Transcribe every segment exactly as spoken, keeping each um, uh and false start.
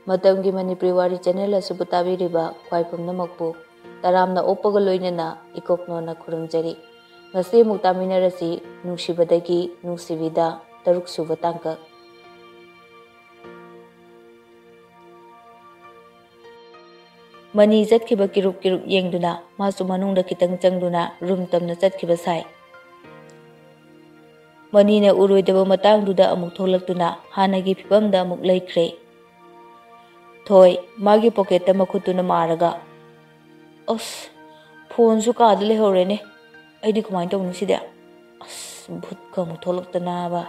ꯃꯇꯝꯒꯤ ꯃꯅꯤꯄꯨꯔꯤ ꯋꯥꯔꯤ ꯆꯦꯅꯦꯜ ꯑꯁꯤꯕꯨ ꯇꯥꯕꯤꯔꯤꯕ ꯈ꯭ꯋꯥꯏ ꯄꯨꯝꯅꯃꯛꯄꯨ ꯇꯔꯥꯝꯅ ꯑꯣꯛꯄꯒ ꯂꯣꯏꯅꯅ ꯏꯀꯣꯛꯅꯣꯅ ꯈꯨꯔꯨꯝꯖꯔꯤ꯫ ꯉꯁꯤ ꯑꯃꯨꯛ ꯇꯥꯃꯤꯟꯅꯔꯁꯤ ꯅꯨꯡꯁꯤꯕꯗꯒꯤ ꯅꯨꯡꯁꯤꯕꯤꯗ ꯇꯔꯨꯛ ꯁꯨꯕ ꯇꯥꯡꯀꯛ꯫ ꯃꯅꯤ ꯆꯠꯈꯤꯕ ꯀꯤꯔꯨꯞ ꯀꯤꯔꯨꯞ ꯌꯦꯡꯗꯨꯅ ꯃꯥꯁꯨ ꯃꯅꯨꯡꯗ ꯈꯤꯇꯪ ꯆꯪꯗꯨꯅ ꯔꯨꯝ ꯇꯝꯅ ꯆꯠꯈꯤꯕ ꯁꯥꯏ꯫ ꯃꯅꯤꯅ ꯎꯔꯣꯏꯗꯕ ꯃꯇꯥꯡꯗꯨꯗ ꯑꯃꯨꯛ ꯊꯣꯛꯂꯛꯇꯨꯅ ꯍꯥꯟꯅꯒꯤ ꯐꯤꯕꯝꯗ ꯑꯃꯨꯛ ꯂꯩꯈ꯭ꯔꯦ꯫ ꯊꯣꯏ ꯃꯥꯒꯤ ꯄꯣꯀꯦꯠꯇ ꯃꯈꯨꯠꯇꯨꯅ ꯃꯥꯔꯒ, "ꯑꯁ, ꯐꯣꯟꯁꯨ ꯀꯥꯗ ꯂꯩꯍꯧꯔꯦꯅꯦ꯫ ꯑꯩꯗꯤ ꯀꯃꯥꯏꯅ ꯇꯧꯅꯤ ꯁꯤꯗꯤ? ꯑꯁ, ꯚꯨꯠꯀ ꯑꯃꯨꯛ ꯊꯣꯛꯂꯛꯇꯅꯕ꯫"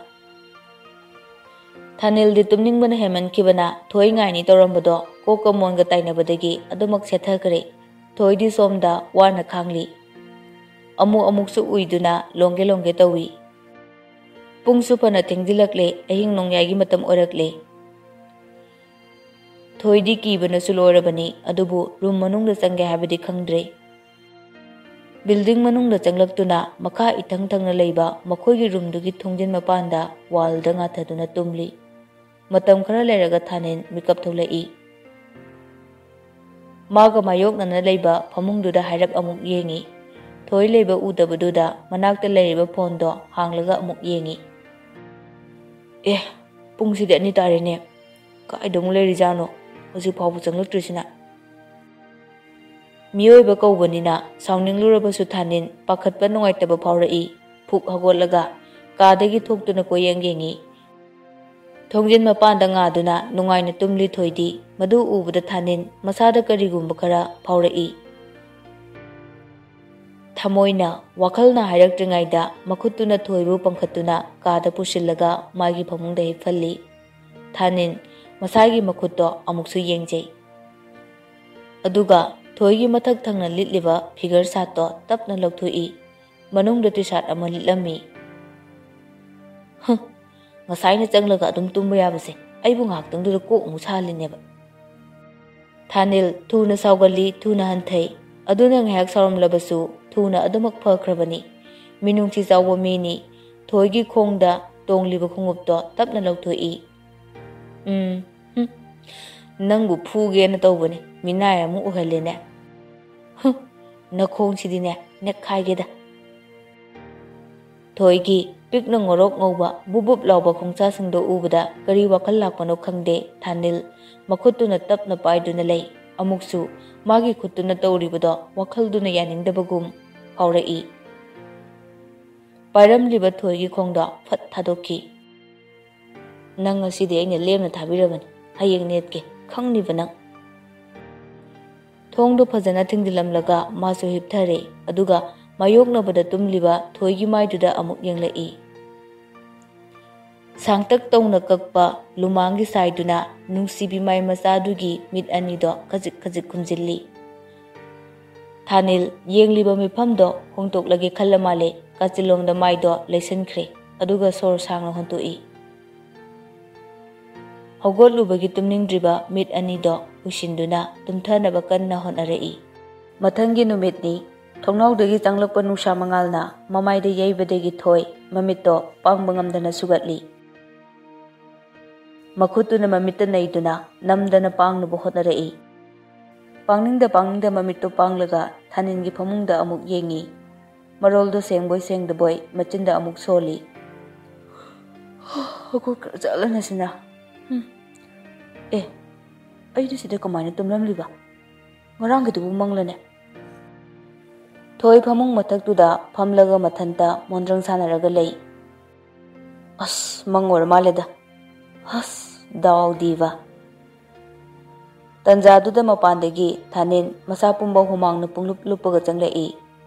ꯊꯥꯅꯤꯜꯗꯤ ꯇꯨꯝꯅꯤꯡꯕꯅ ꯍꯦꯟꯃꯟꯈꯤꯕꯅ ꯊꯣꯏ ꯉꯥꯏꯅꯤ ꯇꯧꯔꯝꯕꯗꯣ ꯀꯣꯛꯀ ꯃꯣꯟꯒ ꯇꯥꯏꯅꯕꯗꯒꯤ ꯑꯗꯨꯃꯛ ꯁꯦꯠꯊꯈ꯭ꯔꯦ꯫ ꯊꯣꯏꯗꯤ ꯁꯣꯝꯗ ꯋꯥꯅ ꯈꯥꯡꯂꯤ꯫ ꯑꯃꯨꯛ ꯑꯃꯨꯛꯁꯨ ꯎꯏꯗꯨꯅ ꯂꯣꯡꯒꯦ ꯂꯣꯡꯒꯦ ꯇꯧꯏ꯫ ꯄꯨꯡꯁꯨ ꯐꯅ ꯊꯦꯡꯖꯤꯜꯂꯛꯂꯦ, ꯑꯍꯤꯡ ꯅꯣꯡꯌꯥꯏꯒꯤ ꯃꯇꯝ ꯑꯣꯏꯔꯛꯂꯦ꯫ ꯊꯣꯏꯗꯤ ꯀꯤꯕꯅꯁꯨ ꯂꯣꯏꯔꯕꯅꯤ, ꯑꯗꯨꯕꯨ ꯔꯨꯝ ꯃꯅꯨꯡꯗ ꯆꯪꯒꯦ ꯍꯥꯏꯕꯗꯤ ꯈꯪꯗ꯭ꯔꯦ꯫ ꯕꯤꯜꯗꯤꯡ ꯃꯅꯨꯡꯗ ꯆꯪꯂꯛꯇꯨꯅ ꯃꯈꯥ ꯏꯊꯪ ꯊꯪꯅ ꯂꯩꯕ ꯃꯈꯣꯏꯒꯤ ꯔꯨꯝꯗꯨꯒꯤ ꯊꯣꯡꯖꯤꯟ ꯃꯄꯥꯟꯗ ꯋꯥꯜꯗ ꯉꯥꯊꯗꯨꯅ ꯇꯨꯝꯂꯤ꯫ ꯃꯇꯝ ꯈꯔ ꯂꯩꯔꯒ ꯊꯥꯅꯤꯟ ꯃꯤꯀꯞ ꯊꯣꯛꯂꯛꯏ꯫ ꯃꯥꯒ ꯃꯥꯌꯣꯛꯅꯅ ꯂꯩꯕ ꯐꯃꯨꯡꯗꯨꯗ ꯍꯥꯏꯔꯞ ꯑꯃꯨꯛ ꯌꯦꯡꯉꯤ꯫ ꯊꯣꯏ ꯂꯩꯕ ꯎꯗꯕꯗꯨꯗ ꯃꯅꯥꯛꯇ ꯂꯩꯔꯤꯕ ꯐꯣꯟꯗꯣ ꯍꯥꯡꯂꯒ ꯑꯃꯨꯛ ꯌꯦꯡꯉꯤ꯫ "ꯑꯦ, ꯄꯨꯡꯁꯤꯗꯤ ꯑꯅꯤ ꯇꯥꯔꯦꯅꯦ꯫ ꯀꯥꯏꯗ ꯑꯃꯨꯛ ꯂꯩꯔꯤꯖꯥꯠꯅꯣ? ꯍꯧꯖꯤꯛ ꯐꯥꯎꯕ ꯆꯪꯂꯛꯇ꯭ꯔꯤꯁꯤꯅ?" ꯃꯤꯑꯣꯏꯕ ꯀꯧꯕꯅꯤꯅ ꯁꯥꯎꯅꯤꯡꯂꯨꯔꯕꯁꯨ ꯊꯥꯅꯤꯟ ꯄꯥꯈꯠꯄ ꯅꯨꯡꯉꯥꯏꯇꯕ ꯐꯥꯎꯔꯛꯏ꯫ ꯐꯨꯛ ꯍꯧꯒꯠꯂꯒ ꯀꯥꯗꯒꯤ ꯊꯣꯛꯇꯨꯅ ꯀꯣꯏꯌꯦꯡ ꯌꯦꯡꯉꯤ꯫ ꯊꯣꯡꯖꯤꯟ ꯃꯄꯥꯟꯗ ꯉꯥꯗꯨꯅ ꯅꯨꯡꯉꯥꯏꯅ ꯇꯨꯝꯂꯤ ꯊꯣꯏꯗꯤ꯫ ꯃꯗꯨ ꯎꯕꯗ ꯊꯥꯅꯤꯟ ꯃꯁꯥꯗ ꯀꯔꯤꯒꯨꯝꯕ ꯈꯔ ꯐꯥꯎꯔꯛꯏ꯫ ꯊꯃꯣꯏꯅ, ꯋꯥꯈꯜꯅ ꯍꯥꯏꯔꯛꯇ꯭ꯔꯤꯉꯩꯗ ꯃꯈꯨꯠꯇꯨꯅ ꯊꯣꯏꯕꯨ ꯄꯪꯈꯠꯇꯨꯅ ꯀꯥꯗ ꯄꯨꯁꯤꯜꯂꯒ ꯃꯥꯒꯤ ꯐꯃꯨꯡꯗ ꯍꯤꯞꯍꯜꯂꯤ꯫ ꯊꯥꯅꯤꯟ ꯃꯁꯥꯒꯤ ꯃꯈꯨꯠꯇꯣ ꯑꯃꯨꯛꯁꯨ ꯌꯦꯡꯖꯩ꯫ ꯑꯗꯨꯒ ꯊꯣꯏꯒꯤ ꯃꯊꯛ ꯊꯪꯅ ꯂꯤꯠꯂꯤꯕ ꯐꯤꯒꯔ ꯁꯥꯠꯇꯣ ꯇꯞꯅ ꯂꯧꯊꯣꯛꯏ꯫ ꯃꯅꯨꯡꯗ ꯇꯤ ꯁꯥꯔꯠ ꯑꯃ ꯂꯤꯠꯂꯝꯃꯤ꯫ "ꯍ, ꯉꯁꯥꯏꯅ ꯆꯪꯂꯒ ꯑꯗꯨꯝ ꯇꯨꯝꯕ ꯌꯥꯕꯁꯦ, ꯑꯩꯕꯨ ꯉꯥꯏꯍꯥꯛꯇꯪꯗꯨꯗ ꯀꯣꯛ ꯑꯃꯨꯛ ꯁꯥꯍꯜꯂꯤꯅꯦꯕ꯫" ꯊꯥꯅꯤꯜ ꯊꯨꯅ ꯁꯥꯎꯒꯜꯂꯤ, ꯊꯨꯅ ꯍꯟꯊꯩ꯫ ꯑꯗꯨꯅ ꯉꯥꯏꯍꯥꯛ ꯁꯥꯎꯔꯝꯂꯕꯁꯨ ꯊꯨꯅ ꯑꯗꯨꯃꯛ ꯐꯈ꯭ꯔꯕꯅꯤ꯫ ꯃꯤꯅꯨꯡꯁꯤ ꯆꯥꯎꯕ ꯃꯤꯅꯤ꯫ ꯊꯣꯏꯒꯤ ꯈꯣꯡꯗ ꯇꯣꯡꯂꯤꯕ ꯈꯣꯡꯎꯞꯇꯣ ꯇꯞꯅ ꯂꯧꯊꯣꯛꯏ꯫ "ꯎꯝ, ꯍꯨꯝ, "ꯅꯪꯕꯨ ꯐꯨꯒꯦꯅ ꯇꯧꯕꯅꯤ, ꯃꯤꯅꯥꯏ ꯑꯃ ꯑꯣꯏꯍꯜꯂꯦꯅꯦ꯫ ꯍꯨꯝ, ꯅꯈꯣꯡꯁꯤꯗꯤꯅꯦ, ꯅꯦꯛꯈꯥꯏꯒꯦꯗ꯫" ꯊꯣꯏꯒꯤ ꯄꯤꯛꯅ ꯉꯧꯔꯣꯛ ꯉꯧꯕ ꯕꯨꯞ ꯕꯨꯞ ꯂꯥꯎꯕ ꯈꯣꯡꯁꯥꯁꯤꯡꯗꯣ ꯎꯕꯗ ꯀꯔꯤ ꯋꯥꯈꯜ ꯂꯥꯛꯄꯅꯣ ꯈꯪꯗꯦ, ꯊꯥꯅꯤꯜ ꯃꯈꯨꯠꯇꯨꯅ ꯇꯞꯅ ꯄꯥꯏꯗꯨꯅ ꯂꯩ꯫ ꯑꯃꯨꯛꯁꯨ ꯃꯥꯒꯤ ꯈꯨꯠꯇꯨꯅ ꯇꯧꯔꯤꯕꯗꯣ ꯋꯥꯈꯜꯗꯨꯅ ꯌꯥꯅꯤꯡꯗꯕꯒꯨꯝ ꯐꯥꯎꯔꯛꯏ꯫ ꯄꯥꯏꯔꯝꯂꯤꯕ ꯊꯣꯏꯒꯤ ꯈꯣꯡꯗꯣ ꯐꯠ ꯊꯥꯗꯣꯛꯈꯤ꯫ "ꯅꯪ ꯉꯁꯤꯗꯤ ꯑꯩꯅ ꯂꯦꯝꯅ ꯊꯥꯕꯤꯔꯕꯅꯤ, ꯍꯌꯦꯡ ꯅꯦꯠꯀꯦ, ꯈꯪꯂꯤꯕ ꯅꯪ꯫" ꯊꯣꯡꯗꯨ ꯐꯖꯅ ꯊꯤꯡꯖꯤꯜꯂꯝꯂꯒ ꯃꯥꯁꯨ ꯍꯤꯞꯊꯔꯦ꯫ ꯑꯗꯨꯒ ꯃꯥꯌꯣꯛꯅꯕꯗ ꯇꯨꯝꯂꯤꯕ ꯊꯣꯏꯒꯤ ꯃꯥꯏꯗꯨꯗ ꯑꯃꯨꯛ ꯌꯦꯡꯂꯛꯏ꯫ ꯁꯥꯡꯇꯛ ꯇꯧꯅ ꯀꯛꯄ ꯂꯨꯃꯥꯡꯒꯤ ꯁꯥꯏꯗꯨꯅ ꯅꯨꯡꯁꯤꯕꯤ ꯃꯥꯏ ꯃꯆꯥꯗꯨꯒꯤ ꯃꯤꯠ ꯑꯅꯤꯗꯣ ꯈꯖꯤꯛ ꯈꯖꯤꯛ ꯈꯨꯝꯖꯤꯜꯂꯤ꯫ ꯊꯥꯅꯤꯜ ꯌꯦꯡꯂꯤꯕ ꯃꯤꯐꯝꯗꯣ ꯍꯣꯡꯗꯣꯛꯂꯒꯦ ꯈꯜꯂ ꯃꯥꯜꯂꯦ, ꯀꯥꯆꯤꯜꯂꯣꯝꯗ ꯃꯥꯏꯗꯣ ꯂꯩꯁꯤꯟꯈ꯭ꯔꯦ꯫ ꯑꯗꯨꯒ ꯁꯣꯔ ꯁꯥꯡꯅ ꯍꯣꯟꯇꯣꯛꯏ꯫ ꯍꯧꯒꯠꯂꯨꯕꯒꯤ ꯇꯨꯝꯅꯤꯡꯗ꯭ꯔꯤꯕ ꯃꯤꯠ ꯑꯅꯤꯗꯣ ꯎꯏꯁꯤꯟꯗꯨꯅ ꯇꯨꯝꯊꯅꯕ ꯀꯟꯅ ꯍꯣꯠꯅꯔꯛꯏ꯫ ꯃꯊꯪꯒꯤ ꯅꯨꯃꯤꯠꯅꯤ꯫ ꯊꯣꯡꯅꯥꯎꯗꯒꯤ ꯆꯪꯂꯛꯄ ꯅꯨꯡꯁꯥ ꯃꯉꯥꯜꯅ ꯃꯃꯥꯏꯗ ꯌꯩꯕꯗꯒꯤ ꯊꯣꯏ ꯃꯃꯤꯠꯇꯣ ꯄꯥꯡꯕ ꯉꯝꯗꯅ ꯁꯨꯒꯠꯂꯤ꯫ ꯃꯈꯨꯠꯇꯨꯅ ꯃꯃꯤꯠꯇ ꯅꯩꯗꯨꯅ ꯅꯝꯗꯅ ꯄꯥꯡꯅꯕ ꯍꯣꯠꯅꯔꯛꯏ꯫ ꯄꯥꯡꯅꯤꯡꯗ ꯄꯥꯡꯅꯤꯡꯗ ꯃꯃꯤꯠꯇꯨ ꯄꯥꯡꯂꯒ ꯊꯥꯅꯤꯟꯒꯤ ꯐꯃꯨꯡꯗ ꯑꯃꯨꯛ ꯌꯦꯡꯉꯤ꯫ ꯃꯔꯣꯜꯗꯣ ꯁꯦꯡꯕꯣꯏ ꯁꯦꯡꯗꯕꯣꯏ ꯃꯆꯤꯟꯗ ꯑꯃꯨꯛ ꯁꯣꯜꯂꯤ꯫ ꯍꯒꯣꯠꯈ꯭ꯔꯖꯥꯠꯂꯅꯦ ꯁꯤꯅ꯫ ꯍꯨꯝ꯫ ꯑꯦ, ꯑꯩꯗꯤ ꯁꯤꯗ ꯀꯃꯥꯏꯅ ꯇꯨꯝꯂꯝꯂꯤꯕ? ꯉꯔꯥꯡꯒꯤꯗꯨꯕꯨ ꯃꯪꯂꯅꯦ? ꯊꯣꯏ ꯐꯃꯨꯡ ꯃꯊꯛꯇꯨꯗ ꯐꯝꯂꯒ ꯃꯊꯟꯇ ꯃꯣꯟꯗ꯭ꯔꯪ ꯁꯥꯟꯅꯔꯒ ꯂꯩ꯫ ꯑꯁ, ꯃꯪ ꯑꯣꯏꯔ ꯃꯥꯜꯂꯦꯗ꯫ ꯑꯁ, ꯗꯥꯎꯗꯤꯕ꯫ ꯇꯟꯖꯥꯗꯨꯗ ꯃꯄꯥꯟꯗꯒꯤ ꯊꯥꯅꯤꯟ ꯃꯁꯥ ꯄꯨꯝꯕ ꯍꯨꯃꯥꯡꯅ ꯄꯨꯡꯂꯨꯞ ꯂꯨꯞꯄꯒ ꯆꯪꯂꯛꯏ꯫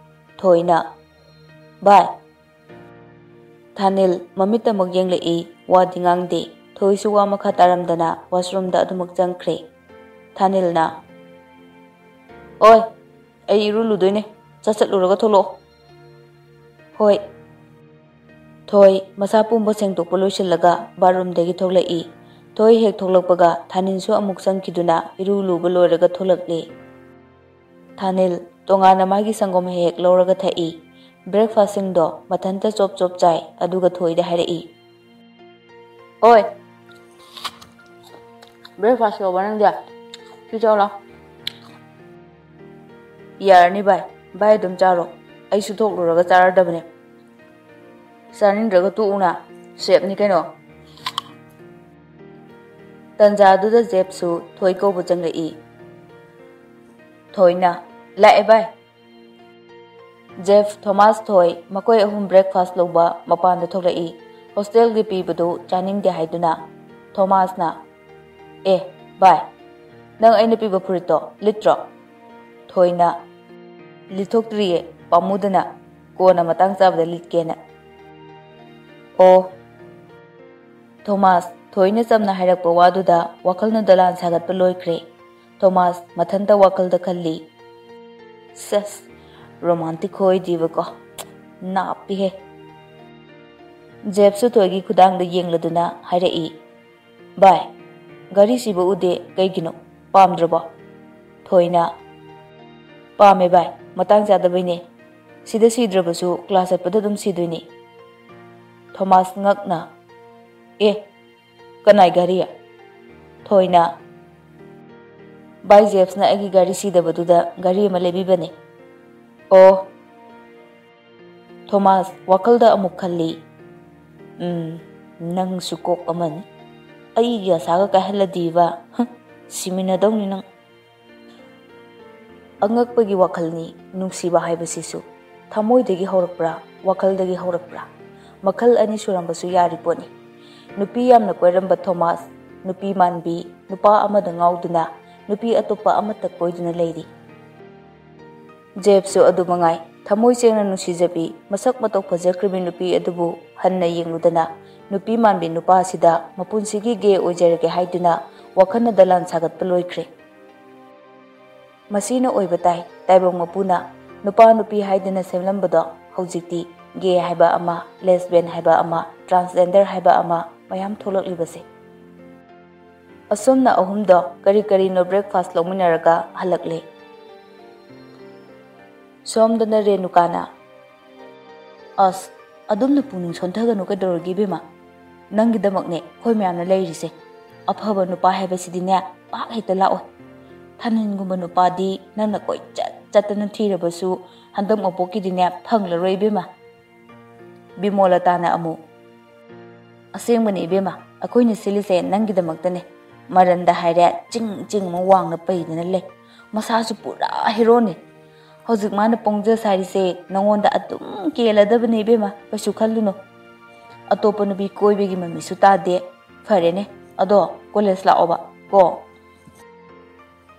ꯊꯣꯏꯅ, "ꯚꯥꯏ!" ꯊꯥꯅꯤꯜ ꯃꯃꯤꯠ ꯑꯃꯨꯛ ꯌꯦꯡꯂꯛꯏ, ꯋꯥꯗꯤ ꯉꯥꯡꯗꯦ꯫ ꯊꯣꯏꯁꯨ ꯋꯥ ꯃꯈꯥ ꯇꯥꯔꯝꯗꯅ ꯋꯥꯁꯔꯨꯝꯗ ꯑꯗꯨꯃꯛ ꯆꯪꯈ꯭ꯔꯦ꯫ ꯊꯥꯅꯤꯜꯅ, "ꯑꯣꯏ, ꯑꯩ ꯏꯔꯨ ꯂꯨꯗꯣꯏꯅꯦ, ꯆꯠ ꯆꯠꯂꯨꯔꯒ ꯊꯣꯛꯂꯛꯑꯣ꯫" "ꯍꯣꯏ꯫" ꯊꯣꯏ ꯃꯁꯥ ꯄꯨꯝꯕ ꯁꯦꯡꯗꯣꯛꯄ ꯂꯣꯏꯁꯤꯜꯂꯒ ꯕꯥꯠꯔꯨꯝꯗꯒꯤ ꯊꯣꯛꯂꯛꯏ꯫ ꯊꯣꯏ ꯍꯦꯛ ꯊꯣꯛꯂꯛꯄꯒ ꯊꯥꯅꯤꯜꯁꯨ ꯑꯃꯨꯛ ꯆꯪꯈꯤꯗꯨꯅ ꯏꯔꯨ ꯂꯨꯕ ꯂꯣꯏꯔꯒ ꯊꯣꯛꯂꯛꯂꯦ꯫ ꯊꯥꯅꯤꯜ ꯇꯣꯉꯥꯟꯅ ꯃꯥꯒꯤ ꯁꯪꯒꯣꯝ ꯍꯦꯛ ꯍꯦꯛ ꯂꯧꯔꯒ ꯊꯛꯏ꯫ ꯕ꯭ꯔꯦꯛꯐꯥꯁꯁꯤꯡꯗꯣ ꯃꯊꯟꯇ ꯆꯣꯞ ꯆꯣꯞ ꯆꯥꯏ, ꯑꯗꯨꯒ ꯊꯣꯏꯗ ꯍꯥꯏꯔꯛꯏ, "ꯑꯣꯏ, Breakfast ꯌꯧꯕ ꯅꯪꯗꯤ? ꯁꯤ ꯆꯥꯎꯂꯥ꯫ ꯌꯥꯔꯅꯤ ꯚꯥꯏ, ꯚꯥꯏ ꯑꯗꯨꯝ ꯆꯥꯔꯣ꯫ ꯑꯩꯁꯨ ꯊꯣꯛꯂꯨꯔꯒ ꯆꯥꯔꯗꯕꯅꯦ꯫ ꯆꯥꯅꯤꯡꯗ꯭ꯔꯒ ꯇꯣꯛꯎꯅ, ꯁꯦꯞꯅꯤ ꯀꯩꯅꯣ꯫ ꯇꯟꯖꯥꯗꯨꯗ ꯖꯦꯞꯁꯨ ꯊꯣꯏ ꯀꯧꯕ ꯆꯪꯂꯛꯏ꯫ ꯊꯣꯏꯅ, "ꯂꯥꯛꯑꯦ ꯚꯥꯏ"꯫ ꯖꯦꯐ, ꯊꯣꯃꯥꯁ, ꯊꯣꯏ ꯃꯈꯣꯏ ꯑꯍꯨꯝ breakfast ꯂꯧꯕ ꯃꯄꯥꯟꯗ ꯊꯣꯛꯂꯛꯏ꯫ ꯍꯣꯁꯇꯦꯜꯒꯤ ꯄꯤꯕꯗꯨ ꯆꯥꯅꯤꯡꯗꯦ ꯍꯥꯏꯗꯨꯅ ꯊꯣꯃꯥꯁꯅ, "ꯑꯦ ꯚꯥꯏ, ꯅꯪ ꯑꯩꯅ ꯄꯤꯕ ꯐꯨꯔꯤꯠꯇꯣ ꯂꯤꯠꯇ꯭ꯔꯣ?" ꯊꯣꯏꯅ, "ꯂꯤꯠꯊꯣꯛꯇ꯭ꯔꯤꯌꯦ, ꯄꯥꯝꯃꯨꯗꯅ, ꯀꯣꯟꯅ ꯃꯇꯥꯡ ꯆꯥꯕꯗ ꯂꯤꯠꯀꯦꯅ"꯫ ꯑꯣ꯫ ꯊꯣꯃꯥꯁ, ꯊꯣꯏꯅ ꯆꯝꯅ ꯍꯥꯏꯔꯛꯄ ꯋꯥꯗꯨꯗ ꯋꯥꯈꯜꯅ ꯗꯣꯂꯥꯟ ꯁꯥꯒꯠꯄ ꯂꯣꯏꯈ꯭ꯔꯦ꯫ ꯊꯣꯃꯥꯁ ꯃꯊꯟꯇ ꯋꯥꯈꯜꯗ ꯈꯜꯂꯤ, "ꯁꯦꯁ, ꯔꯣꯃꯥꯟꯇꯤꯛ ꯈꯣꯏꯗꯤꯕꯀꯣ, ꯅꯥꯞꯄꯤꯍꯦ"꯫ ꯖꯦꯞꯁꯨ ꯊꯣꯏꯒꯤ ꯈꯨꯗꯥꯡꯗ ꯌꯦꯡꯂꯗꯨꯅ ꯍꯥꯏꯔꯛꯏ, "ꯚꯥꯏ, ꯒꯥꯔꯤ ꯁꯤꯕ ꯎꯗꯦ, ꯀꯩꯒꯤꯅꯣ? ꯄꯥꯝꯗ꯭ꯔꯕꯣ?" ꯊꯣꯏꯅ, "ꯄꯥꯝꯃꯦ ꯚꯥꯏ, ꯃꯇꯥꯡ ꯆꯥꯗꯕꯩꯅꯦ꯫ ꯁꯤꯗ ꯁꯤꯗ꯭ꯔꯕꯁꯨ class ꯆꯠꯄꯗ ꯑꯗꯨꯝ ꯁꯤꯗꯣꯏꯅꯦ"꯫ ꯊꯣꯃꯥꯁ ꯉꯛꯅ, "ꯑꯦ, ꯀꯅꯥꯏ ꯒꯥꯔꯤ?" ꯊꯣꯏꯅ, "ꯚꯥꯏ ꯖꯦꯞꯁꯅ ꯑꯩꯒꯤ ꯒꯥꯔꯤ ꯁꯤꯗꯕꯗꯨꯗ ꯒꯥꯔꯤ ꯑꯃ ꯂꯩꯕꯤꯕꯅꯦ"꯫ ꯑꯣ꯫ ꯊꯣꯃꯥꯁ ꯋꯥꯈꯜꯗ ꯑꯃꯨꯛ ꯈꯜꯂꯤ, "ꯎꯝ, ꯅꯪꯁꯨ ꯀꯣꯛ ꯑꯃꯅꯤ꯫ ꯑꯩꯒꯤ ꯑꯁꯥꯒ ꯀꯥꯏꯍꯜꯂꯗꯤꯕ, ꯍ, ꯁꯤꯃꯤꯟꯅꯗꯧꯅꯤ ꯅꯪ"꯫ ꯑꯉꯛꯄꯒꯤ ꯋꯥꯈꯜꯅꯤ ꯅꯨꯡꯁꯤꯕ ꯍꯥꯏꯕꯁꯤꯁꯨ꯫ ꯊꯃꯣꯏꯗꯒꯤ ꯍꯧꯔꯛꯄ꯭ꯔꯥ, ꯋꯥꯈꯜꯗꯒꯤ ꯍꯧꯔꯛꯄ꯭ꯔꯥ? ꯃꯈꯜ ꯑꯅꯤ ꯁꯨꯔꯝꯕꯁꯨ ꯌꯥꯔꯤ ꯄꯣꯠꯅꯤ꯫ ꯅꯨꯄꯤ ꯌꯥꯝꯅ ꯀꯣꯏꯔꯝꯕ ꯊꯣꯃꯥꯁ, ꯅꯨꯄꯤ ꯃꯥꯟꯕꯤ, ꯅꯨꯄꯥ ꯑꯃꯗ ꯉꯥꯎꯗꯨꯅ, ꯅꯨꯄꯤ ꯑꯇꯣꯞꯄ ꯑꯃꯠꯇ ꯀꯣꯏꯗꯨꯅ ꯂꯩꯔꯤ꯫ ꯖꯦꯞꯁꯨ ꯑꯗꯨ ꯃꯉꯥꯏ꯫ ꯊꯃꯣꯏ ꯁꯦꯡꯅ ꯅꯨꯡꯁꯤꯖꯕꯤ, ꯃꯁꯛ ꯃꯇꯧ ꯐꯖꯈ꯭ꯔꯕꯤ ꯅꯨꯄꯤ ꯑꯗꯨꯕꯨ ꯍꯟꯅ ꯌꯦꯡꯂꯨꯗꯅ, ꯅꯨꯄꯤ ꯃꯥꯟꯕꯤ ꯅꯨꯄꯥ ꯑꯁꯤꯗ ꯃꯄꯨꯟꯁꯤꯒꯤ gay ꯑꯣꯏꯖꯔꯒꯦ ꯍꯥꯏꯗꯨꯅ ꯋꯥꯈꯜꯅ ꯗꯂꯥꯟ ꯁꯥꯒꯠꯄ ꯂꯣꯏꯈ꯭ꯔꯦ꯫ ꯃꯁꯤꯅ ꯑꯣꯏꯕ ꯇꯥꯏ, ꯇꯥꯏꯕꯪ ꯃꯄꯨꯅ ꯅꯨꯄꯥ ꯅꯨꯄꯤ ꯍꯥꯏꯗꯅ ꯁꯦꯝꯂꯝꯕꯗꯣ ꯍꯧꯖꯤꯛꯇꯤ gay ꯍꯥꯏꯕ ꯑꯃ, lesbian ꯍꯥꯏꯕ ꯑꯃ, transgender ꯍꯥꯏꯕ ꯑꯃ ꯃꯌꯥꯝ ꯊꯣꯛꯂꯛꯂꯤꯕꯁꯦ꯫ ꯑꯁꯨꯝꯅ ꯑꯍꯨꯝꯗꯣ ꯀꯔꯤ ꯀꯔꯤꯅꯣ breakfast ꯂꯧꯃꯤꯟꯅꯔꯒ ꯍꯜꯂꯛꯂꯦ꯫ ꯁꯣꯝꯗꯅ ꯔꯦꯅꯨꯀꯥꯅ, "ꯑꯁ, ꯑꯗꯨꯝꯅ ꯄꯨꯛꯅꯤꯡ ꯁꯣꯟꯊꯒꯅꯨ, ꯀꯩꯗꯧꯔꯒꯦ ꯏꯕꯦꯝꯃ? ꯅꯪꯒꯤꯗꯃꯛꯅꯦ ꯑꯩꯈꯣꯏ ꯃꯌꯥꯝꯅ ꯂꯩꯔꯤꯁꯦ"꯫ ꯑꯐꯕ ꯅꯨꯄꯥ ꯍꯥꯏꯕꯁꯤꯗꯤꯅꯦ, ꯄꯥꯛ ꯍꯦꯛꯇ ꯂꯥꯛꯑꯣꯏ꯫ ꯊꯥꯅꯤꯟꯒꯨꯝꯕ ꯅꯨꯄꯥꯗꯤ ꯅꯪꯅ ꯀꯣꯏꯆꯠ ꯆꯠꯇꯅ ꯊꯤꯔꯕꯁꯨ ꯍꯟꯗꯛ ꯃꯄꯣꯛꯀꯤꯗꯤꯅꯦ ꯐꯪꯂꯔꯣꯏ ꯏꯕꯦꯝꯃ꯫ ꯕꯤꯃꯣꯂꯇꯥꯅ ꯑꯃꯨꯛ, "ꯑꯁꯦꯡꯕꯅꯦ ꯏꯕꯦꯝꯃ, ꯑꯩꯈꯣꯏꯅ ꯁꯤꯜꯂꯤꯁꯦ ꯅꯪꯒꯤꯗꯃꯛꯇꯅꯦ꯫ ꯃꯔꯟꯗ ꯍꯥꯏꯔꯦ, ꯆꯤꯡ ꯆꯤꯡ ꯑꯃ ꯋꯥꯡꯅ ꯄꯩꯗꯅ ꯂꯩ꯫ ꯃꯁꯥꯁꯨ ꯄꯨꯔꯥ ꯍꯦꯔꯣꯅꯦ꯫ ꯍꯧꯖꯤꯛ ꯃꯥꯅ ꯄꯣꯡꯖ ꯁꯥꯔꯤꯁꯦ ꯅꯉꯣꯟꯗ ꯑꯗꯨꯝ ꯀꯦꯜꯂꯗꯕꯅꯦ ꯏꯕꯦꯝꯃ, ꯀꯩꯁꯨ ꯈꯜꯂꯨꯅꯨ꯫ ꯑꯇꯣꯞꯄ ꯅꯨꯄꯤ ꯀꯣꯏꯕꯒꯤ ꯃꯃꯤꯁꯨ ꯇꯥꯗꯦ꯫ ꯐꯔꯦꯅꯦ, ꯑꯗꯣ ꯀꯣꯂꯦꯖ ꯂꯥꯛꯑꯣꯕ ꯀꯣ꯫"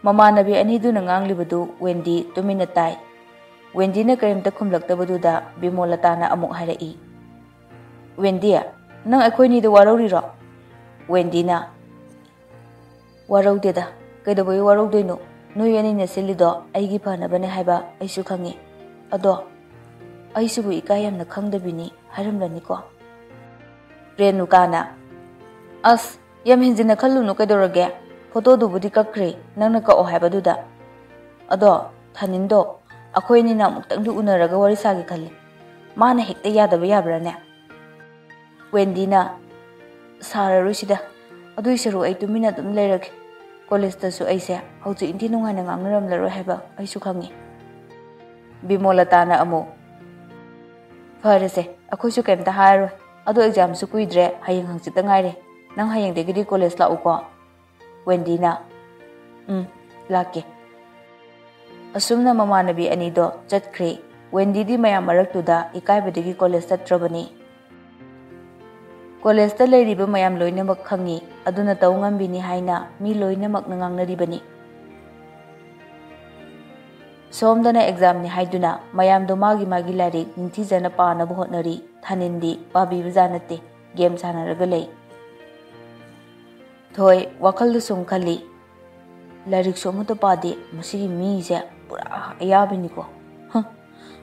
ꯃꯃꯥꯟꯅꯕꯤ ꯑꯅꯤꯗꯨꯅ ꯉꯥꯡꯂꯤꯕꯗꯨ ꯋꯦꯟꯗꯤ ꯇꯨꯃꯤꯟꯅ ꯇꯥꯏ꯫ ꯋꯦꯟꯗꯤꯅ ꯀꯔꯤꯝꯇ ꯈꯨꯝꯂꯛꯇꯕꯗꯨꯗ ꯕꯤꯃꯣꯂꯇꯥꯅ ꯑꯃꯨꯛ ꯍꯥꯏꯔꯛꯏ, "ꯋꯦꯟꯗꯤ, ꯅꯪ ꯑꯩꯈꯣꯏꯅꯤꯗ ꯋꯥꯔꯧꯔꯤꯔꯣ?" ꯋꯦꯟꯗꯤꯅ, "ꯋꯥꯔꯧꯗꯦꯗ, ꯀꯩꯗꯧꯕꯒꯤ ꯋꯥꯔꯧꯗꯣꯏꯅꯣ? ꯅꯣꯏ ꯑꯅꯤꯅ ꯁꯤꯜꯂꯤꯗꯣ ꯑꯩꯒꯤ ꯐꯅꯕꯅꯦ ꯍꯥꯏꯕ ꯑꯩꯁꯨ ꯈꯪꯉꯤ꯫ ꯑꯗꯣ ꯑꯩꯁꯤꯕꯨ ꯏꯀꯥꯏ ꯌꯥꯝꯅ ꯈꯪꯗꯕꯤꯅꯤ ꯍꯥꯏꯔꯝꯂꯅꯤꯀꯣ?" ꯔꯦꯅꯨꯀꯥꯅ, "ꯑꯁ, ꯌꯥꯝ ꯍꯦꯟꯖꯤꯟꯅ ꯈꯜꯂꯨꯅꯨ, ꯀꯩꯗꯧꯔꯒꯦ? ꯐꯣꯇꯣꯗꯨꯕꯨꯗꯤ ꯀꯛꯈ꯭ꯔꯦ, ꯅꯪꯅ ꯀꯛꯑꯣ ꯍꯥꯏꯕꯗꯨꯗ꯫ ꯑꯗꯣ ꯊꯥꯅꯤꯟꯗꯣ ꯑꯩꯈꯣꯏ ꯑꯅꯤꯅ ꯑꯃꯨꯛꯇꯪꯗꯤ ꯎꯅꯔꯒ ꯋꯥꯔꯤ ꯁꯥꯒꯦ ꯈꯜꯂꯤ꯫ ꯃꯥꯅ ꯍꯦꯛꯇ ꯌꯥꯗꯕ ꯌꯥꯕ꯭ꯔꯥꯅꯦ?" ꯋꯦꯟꯗꯤꯅ, "ꯁꯥꯔꯔꯣꯏꯁꯤꯗ, ꯑꯗꯨꯏ ꯁꯔꯨꯛ ꯑꯩ ꯇꯨꯃꯤꯟꯅ ꯑꯗꯨꯝ ꯂꯩꯔꯒꯦ꯫ ꯀꯣꯂꯦꯖꯇꯁꯨ ꯑꯩꯁꯦ ꯍꯧꯖꯤꯛ ꯏꯟꯊꯤ ꯅꯨꯡꯉꯥꯏꯅ ꯉꯥꯡꯅꯔꯝꯂꯔꯣꯏ ꯍꯥꯏꯕ ꯑꯩꯁꯨ ꯈꯪꯉꯤ꯫" ꯕꯤꯃꯣꯂꯇꯥꯅ ꯑꯃꯨꯛ, "ꯐꯔꯦꯁꯦ, ꯑꯩꯈꯣꯏꯁꯨ ꯀꯩꯝꯇ ꯍꯥꯏꯔꯔꯣꯏ꯫ ꯑꯗꯣ ꯑꯦꯛꯖꯥꯝꯁꯨ ꯀꯨꯏꯗ꯭ꯔꯦ, ꯍꯌꯦꯡ ꯍꯪꯆꯤꯠꯇ ꯉꯥꯏꯔꯦ꯫ ꯅꯪ ꯍꯌꯦꯡꯗꯒꯤꯗꯤ ꯀꯣꯂꯦꯖ ꯂꯥꯛꯎꯀꯣ꯫" ꯋꯦꯟꯗꯤꯅ, "ꯎꯝ, ꯂꯥꯛꯀꯦ꯫" ꯑꯁꯨꯝꯅ ꯃꯃꯥꯟꯅꯕꯤ ꯑꯅꯤꯗꯣ ꯆꯠꯈ꯭ꯔꯦ꯫ ꯋꯦꯟꯗꯤꯗꯤ ꯃꯌꯥꯝ ꯃꯔꯛꯇꯨꯗ ꯏꯀꯥꯏꯕꯗꯒꯤ ꯀꯣꯂꯦꯖ ꯆꯠꯇ꯭ꯔꯕꯅꯤ꯫ ꯀꯣꯂꯦꯖꯇ ꯂꯩꯔꯤꯕ ꯃꯌꯥꯝ ꯂꯣꯏꯅꯃꯛ ꯈꯪꯉꯤ, ꯑꯗꯨꯅ ꯇꯧ ꯉꯝꯕꯤꯅꯤ ꯍꯥꯏꯅ ꯃꯤ ꯂꯣꯏꯅꯃꯛꯅ ꯉꯥꯡꯅꯔꯤꯕꯅꯤ꯫ ꯁꯣꯝꯗꯅ ꯑꯦꯛꯖꯥꯝꯅꯤ ꯍꯥꯏꯗꯨꯅ ꯃꯌꯥꯝꯗꯣ ꯃꯥꯒꯤ ꯃꯥꯒꯤ ꯂꯥꯏꯔꯤꯛ ꯅꯤꯡꯊꯤꯖꯅ ꯄꯥꯅꯕ ꯍꯣꯠꯅꯔꯤ꯫ ꯊꯥꯅꯤꯟꯗꯤ ꯄꯥꯕꯤꯕꯖꯥꯠ ꯅꯠꯇꯦ, ꯒꯦꯝ ꯁꯥꯟꯅꯔꯒ ꯂꯩ꯫ ꯊꯣꯏ ꯋꯥꯈꯜꯗ ꯁꯨꯝ ꯈꯜꯂꯤ, "ꯂꯥꯏꯔꯤꯛꯁꯨ ꯑꯃꯠꯇ ꯄꯥꯗꯦ, ꯃꯁꯤꯒꯤ ꯃꯤꯁꯦ ꯄꯨꯔꯥ ꯑꯌꯥꯕꯤꯅꯤꯀꯣ꯫ ꯍ,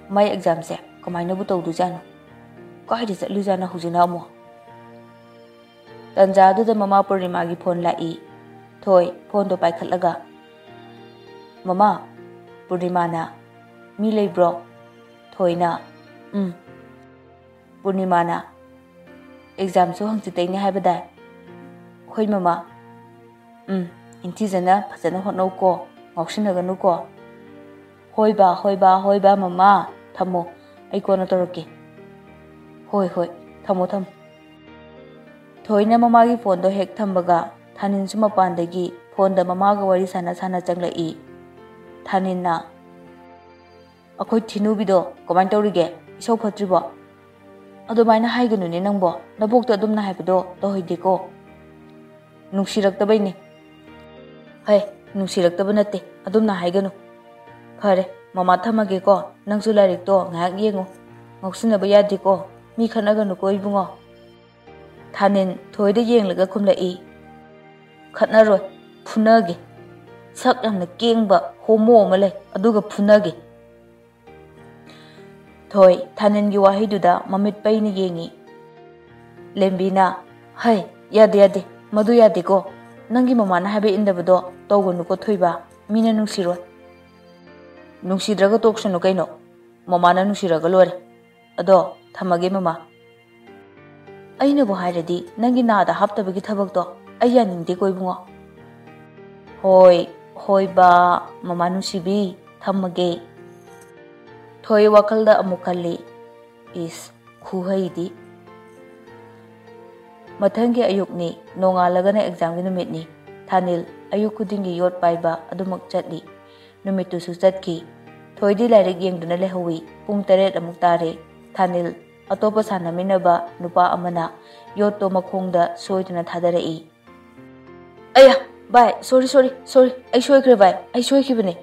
ꯃꯥꯏ ꯑꯦꯛꯖꯥꯝꯁꯦ ꯀꯃꯥꯏꯅꯕꯨ ꯇꯧꯗꯣꯏꯖꯥꯠꯅꯣ? ꯀꯥꯏꯗ ꯆꯠꯂꯨꯖꯥꯠꯅꯣ ꯍꯧꯖꯤꯛꯅ ꯑꯃꯨꯛ?" ꯇꯟꯖꯥꯗꯨꯗ ꯃꯃꯥ ꯄꯨꯔꯅꯤꯃꯥꯒꯤ ꯐꯣꯟ ꯂꯥꯛꯏ꯫ ꯊꯣꯏ ꯐꯣꯟꯗꯣ ꯄꯥꯏꯈꯠꯂꯒ, "ꯃꯃꯥ꯫" ꯄꯨꯔꯅꯤꯃꯥꯅ, "ꯃꯤ ꯂꯩꯕ꯭ꯔꯣ?" ꯊꯣꯏꯅ, "ꯎꯝ꯫" ꯄꯨꯔꯅꯤꯃꯥꯅ, "ꯑꯦꯛꯖꯥꯝꯁꯨ ꯍꯪꯆꯤꯠꯇꯩꯅꯦ ꯍꯥꯏꯕꯗꯥꯏ?" "ꯍꯣꯏ ꯃꯃꯥ, ꯎꯝ, ꯏꯟꯊꯤꯖꯅ ꯐꯖꯅ ꯍꯣꯠꯅꯧꯀꯣ, ꯉꯥꯎꯁꯤꯟꯅꯒꯅꯨꯀꯣ꯫ ꯍꯣꯏ ꯕꯥ, ꯍꯣꯏ ꯕꯥ, ꯍꯣꯏ ꯕꯥ, ꯃꯃꯥ, ꯊꯝꯃꯣ, ꯑꯩ ꯀꯣꯟꯅ ꯇꯧꯔꯛꯀꯦ꯫ ꯍꯣꯏ, ꯍꯣꯏ, ꯊꯝꯃꯣ, ꯊꯝꯃꯣ꯫ ꯊꯣꯏꯅ ꯃꯃꯥꯒꯤ ꯐꯣꯟꯗꯣ ꯍꯦꯛ ꯊꯝꯕꯒ ꯊꯥꯅꯤꯜꯁꯨ ꯃꯄꯥꯟꯗꯒꯤ ꯐꯣꯟꯗ ꯃꯃꯥꯒ ꯋꯥꯔꯤ ꯁꯥꯟꯅ ꯁꯥꯟꯅ ꯆꯪꯂꯛꯏ꯫ ꯊꯥꯅꯤꯜꯅ, "ꯑꯩꯈꯣꯏ ꯊꯤꯅꯨꯕꯤꯗꯣ ꯀꯃꯥꯏꯅ ꯇꯧꯔꯤꯒꯦ? ꯏꯁꯧ ꯐꯠꯇ꯭ꯔꯤꯕꯣ?" "ꯑꯗꯨꯃꯥꯏꯅ ꯍꯥꯏꯒꯅꯨꯅꯦ ꯅꯪꯕꯣ, ꯅꯕꯣꯛꯇ ꯑꯗꯨꯝꯅ ꯍꯥꯏꯕꯗꯣ ꯇꯧꯍꯩꯗꯦꯀꯣ꯫ ꯅꯨꯡꯁꯤꯔꯛꯇꯕꯩꯅꯦ꯫" "ꯍꯩ, ꯅꯨꯡꯁꯤꯔꯛꯇꯕ ꯅꯠꯇꯦ, ꯑꯗꯨꯝꯅ ꯍꯥꯏꯒꯅꯨ꯫ ꯐꯔꯦ, ꯃꯃꯥ ꯊꯝꯃꯒꯦꯀꯣ, ꯅꯪꯁꯨ ꯂꯥꯏꯔꯤꯛꯇꯣ ꯉꯥꯏꯍꯥꯛ ꯌꯦꯡꯉꯨ꯫ ꯉꯥꯎꯁꯤꯟꯅꯕ ꯌꯥꯗꯦꯀꯣ, ꯃꯤ ꯈꯠꯅꯒꯅꯨꯀꯣ ꯏꯕꯨꯡꯉꯣ꯫" ꯊꯥꯅꯤꯜ ꯊꯣꯏꯗ ꯌꯦꯡꯂꯒ ꯈꯨꯝꯂꯛꯏ, "ꯈꯠꯅꯔꯣꯏ, ꯐꯨꯅꯒꯦ꯫ ꯁꯛ ꯌꯥꯝꯅ ꯀꯦꯡꯕ ꯍꯣꯃꯣ ꯑꯃ ꯂꯩ, ꯑꯗꯨꯒ ꯐꯨꯅꯒꯦ꯫" ꯊꯣꯏ ꯊꯥꯅꯤꯜꯒꯤ ꯋꯥꯍꯩꯗꯨꯗ ꯃꯃꯤꯠ ꯄꯩꯅ ꯌꯦꯡꯉꯤ꯫ ꯂꯦꯝꯕꯤꯅ, "ꯍꯩ, ꯌꯥꯗꯦ, ꯌꯥꯗꯦ, ꯃꯗꯨ ꯌꯥꯗꯦꯀꯣ꯫ ꯅꯪꯒꯤ ꯃꯃꯥꯅ ꯍꯥꯏꯕ ꯏꯟꯗꯕꯗꯣ ꯇꯧꯒꯅꯨꯀꯣ ꯊꯣꯏꯕ, ꯃꯤꯅ ꯅꯨꯡꯁꯤꯔꯣꯏ꯫" "ꯅꯨꯡꯁꯤꯗ꯭ꯔꯒ ꯇꯣꯛꯁꯅꯨ ꯀꯩꯅꯣ, ꯃꯃꯥꯅ ꯅꯨꯡꯁꯤꯔꯒ ꯂꯣꯏꯔꯦ꯫ ꯑꯗꯣ ꯊꯝꯃꯒꯦ ꯃꯃꯥ꯫" "ꯑꯩꯅꯕꯨ ꯍꯥꯏꯔꯗꯤ ꯅꯪꯒꯤ ꯅꯥꯗ ꯍꯥꯞꯇꯕꯒꯤ ꯊꯕꯛꯇꯣ ꯑꯩ ꯌꯥꯅꯤꯡꯗꯦꯀꯣ ꯏꯕꯨꯡꯉꯣ꯫" "ꯍꯣꯏ, ꯍꯣꯏ ꯕꯥ, ꯃꯃꯥ ꯅꯨꯡꯁꯤꯕꯤ, ꯊꯝꯃꯒꯦ꯫" ꯊꯣꯏ ꯋꯥꯈꯜꯗ ꯑꯃꯨꯛ ꯈꯜꯂꯤ, "ꯏꯁ, ꯈꯨꯍꯩꯗꯤ꯫" ꯃꯊꯪꯒꯤ ꯑꯌꯨꯛꯅꯤ, ꯅꯣꯡꯉꯥꯜꯂꯒꯅ ꯑꯦꯛꯖꯥꯝꯒꯤ ꯅꯨꯃꯤꯠꯅꯤ꯫ ꯊꯥꯅꯤꯜ ꯑꯌꯨꯛ ꯈꯨꯗꯤꯡꯒꯤ ꯌꯣꯠ ꯄꯥꯏꯕ ꯑꯗꯨꯃꯛ ꯆꯠꯂꯤ꯫ ꯅꯨꯃꯤꯠꯇꯨꯁꯨ ꯆꯠꯈꯤ꯫ ꯊꯣꯏꯗꯤ ꯂꯥꯏꯔꯤꯛ ꯌꯦꯡꯗꯨꯅ ꯂꯩꯍꯧꯋꯤ꯫ ꯄꯨꯡ ꯇꯔꯦꯠ ꯑꯃꯨꯛ ꯇꯥꯔꯦ꯫ ꯊꯥꯅꯤꯜ ꯑꯇꯣꯞꯄ ꯁꯥꯟꯅꯃꯤꯟꯅꯕ ꯅꯨꯄꯥ ꯑꯃꯅ ꯌꯣꯠꯇꯣ ꯃꯈꯣꯡꯗ ꯁꯣꯏꯗꯅ ꯊꯥꯗꯔꯛꯏ꯫ "ꯑꯌꯥ, ꯚꯥꯏ, ꯁꯣꯔꯤ, ꯁꯣꯔꯤ, ꯁꯣꯔꯤ, ꯑꯩ ꯁꯣꯏꯈ꯭ꯔꯦ ꯚꯥꯏ, ꯑꯩ ꯁꯣꯏꯈꯤꯕꯅꯦ꯫"